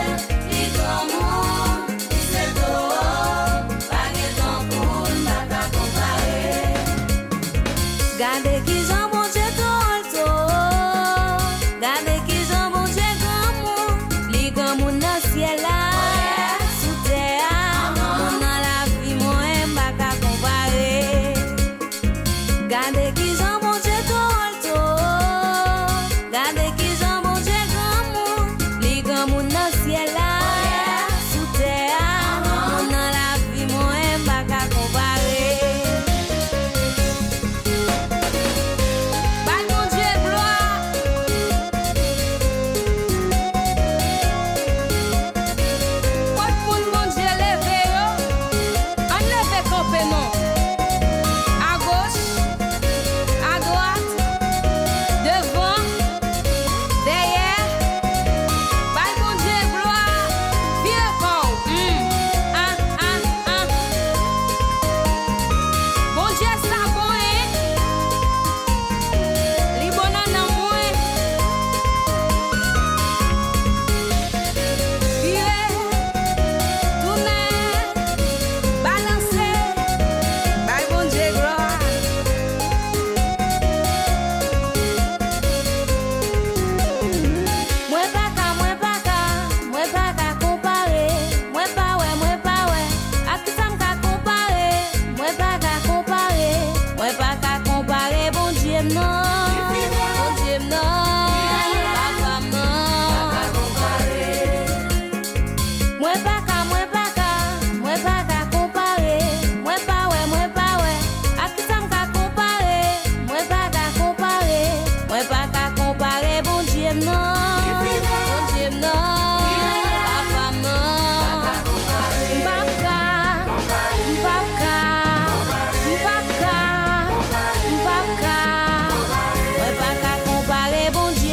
l, li granmoun, li se towo, pa gen tankou l, m pa ka konpare. Gade kijan Bondye towo l towo, gade kijan Bondye granmoun, li granmoun nan syèl la, sou tè a, moun nan lavi mwen, m pa ka konpare. Gade kijan Bondye towo l towo, gade kijan Bondye granmoun, li granmoun nan syèl la, sou tè a, moun nan lavi mwen, m pa ka konpare. Bat Bondye glwa. Kot moun Bondye leve yo, ann leve kanpe non. Agoch,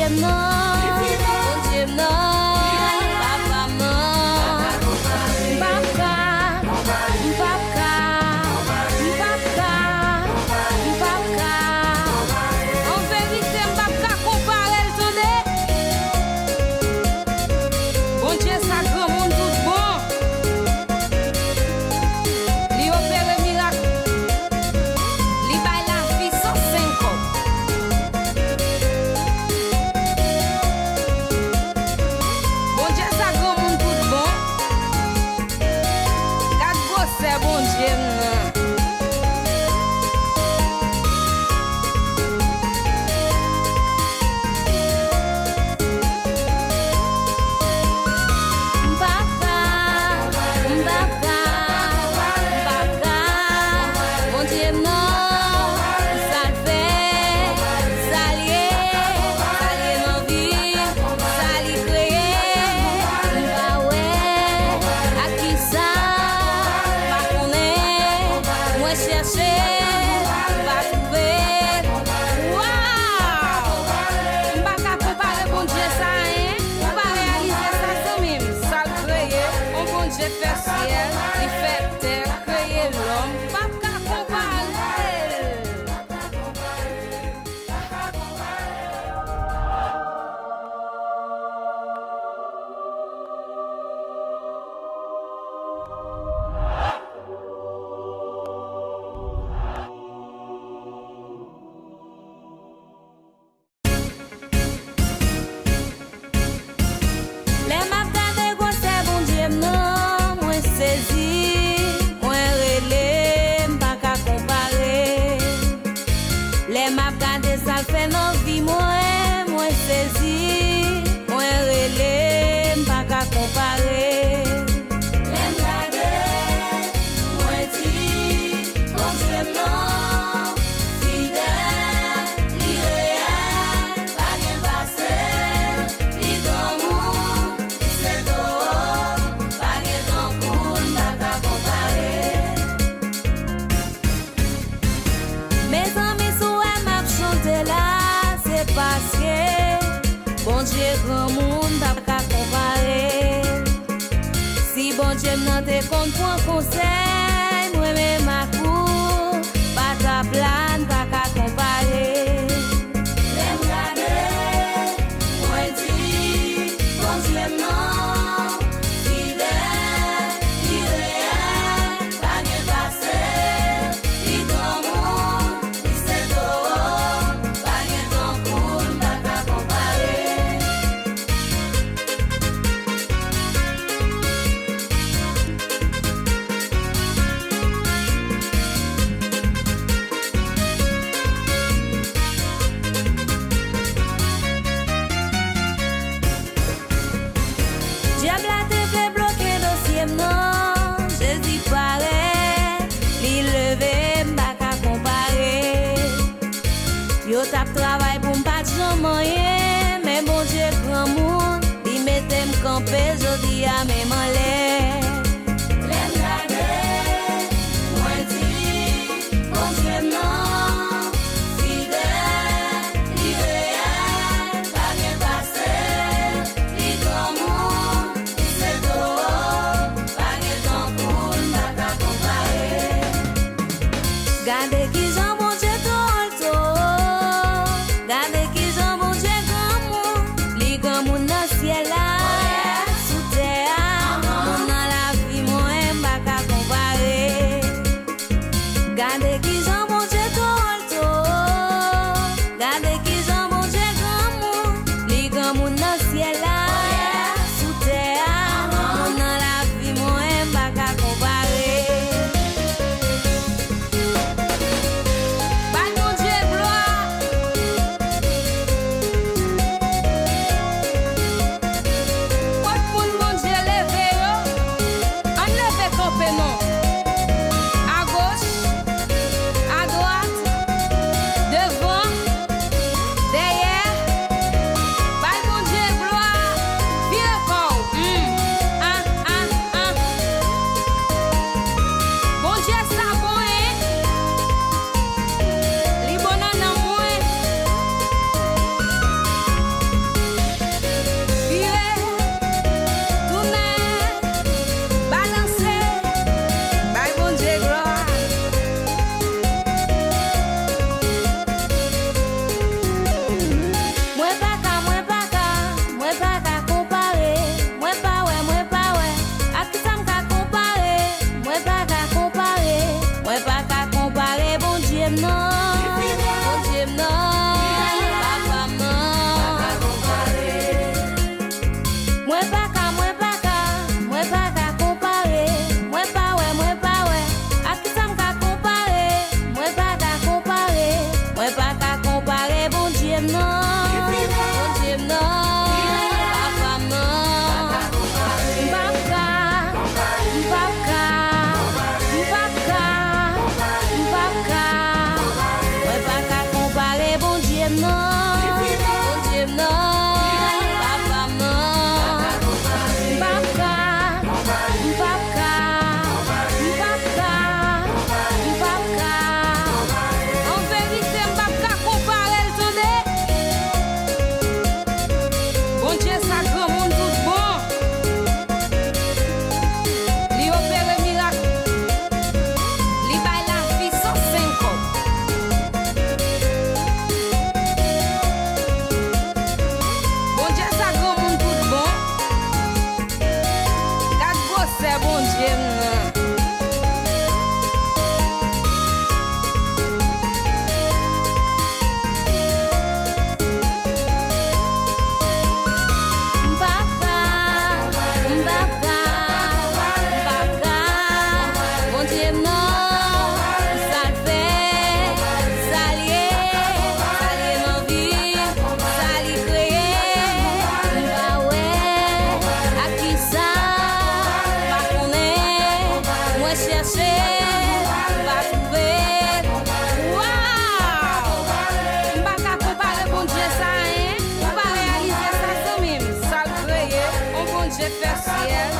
Non, Bondye m nan, papa m nan. M p ap ka, m p ap ka, m p ap ka, m p ap ka. An verite, m p ap ka konpare l, tande. Bondye sa granmoun tout bon. Li opere mirak. Li bay lavi san senkòb. Bondye sa granmoun tout bon. Gad gwosè Bondye m nan. M p ap ka, m p ap ka, m p ap ka. Bondye m nan, sa l fè, sa l ye, sa l ye nan vi m, sa li kreye, m pa wè ak kisa, m pa konnen, mwen chèche, m pa twouve. Waw! M pa ka konpare Bondye sa, en. Ou pa reyalize sa, zanmi m. Sa l kreye, yon Bondye fè syèl, li fè tè, kreye lòm. M p ap ka konpare l. Lè m ap gade gwosè Bondye m nan, mwen sezi, mwen rele, m pa ka konpare. Lè m ap gade sa l fè nan vi mwen, mwen sezi, mwen rele, m pa ka konpare. Lè m gade, mwen di, Bondye m nan fidèl, li reyèl, pa gen pase l, li granmoun, li se towo, pa gen tankou l, m pa ka konpare. Mezanmi, si w wè m ap chante la, se paske Bondye granmoun, m pa ka konpare. Si Bondye m nan te konn pran konsèy mwen menm ak ou, pa t ap la, n pa ka konpare. Lè m gade, mwen di, Bondye m nan fidèl, li reyèl, pa gen pase l, li granmoun, li se towo, pa gen tankou l, m pa ka konpare. Dyab la te vle bloke dosye m nan, Jezi parèt, li leve, m pa ka konpare. Yo t ap travay pou m pa t janm anyen, men Bondye granmoun, li mete m kanpe jodi a menm anlè. Lè m gade, mwen di, Bondye m nan fidèl, li reyèl, pa gen pase l, li granmoun, li se towo, pa gen tankou l, m pa ka konpare. Gade kijan Bondye towo l towo, gade kijan Bondye granmoun, li granmoun nan syèl la, sou tè a, moun nan lavi mwen, m pa ka konpare. Gade kijan Bondye towo l towo, gade kijan Bondye granmoun, li granmoun nan syèl la, sou tè a, moun nan lavi mwen, m pa ka konpare. Non, Bondye m nan, papa m nan. Mwen pa ka, mwen pa ka, mwen pa ka konpare. Mwen pa wè, mwen pa wè, ak kisa m ka konpare. Mwen pa ka konpare, mwen pa ka konpare Bondye m nan. Bondye m nan, papa m nan. M p ap ka, m p ap ka, m p ap ka, m p ap ka. Mwen pa ka konpare Bondye m nan. Bondye m nan, papa m nan. M p ap ka, m p ap ka, m p ap ka, m p ap ka. An verite, m p ap ka konpare l, tande. Bondye sa granmoun tout bon. Li opere mirak. Li bay lavi san senkòb. Bondye sa granmoun tout bon. Gad gwosè Bondye m nan. M p ap ka, m p ap ka, m p ap ka. Bondye m nan, sa l fè, sa l ye, sa l ye nan vi m, sa li kreye, m pa wè. Ak kisa, m pa konnen, mwen chèche, m pa twouve. Waw! M pa ka konpare Bondye sa, en. Ou pa reyalize sa, zanmi m. Sa l kreye, on Bondye fè syèl,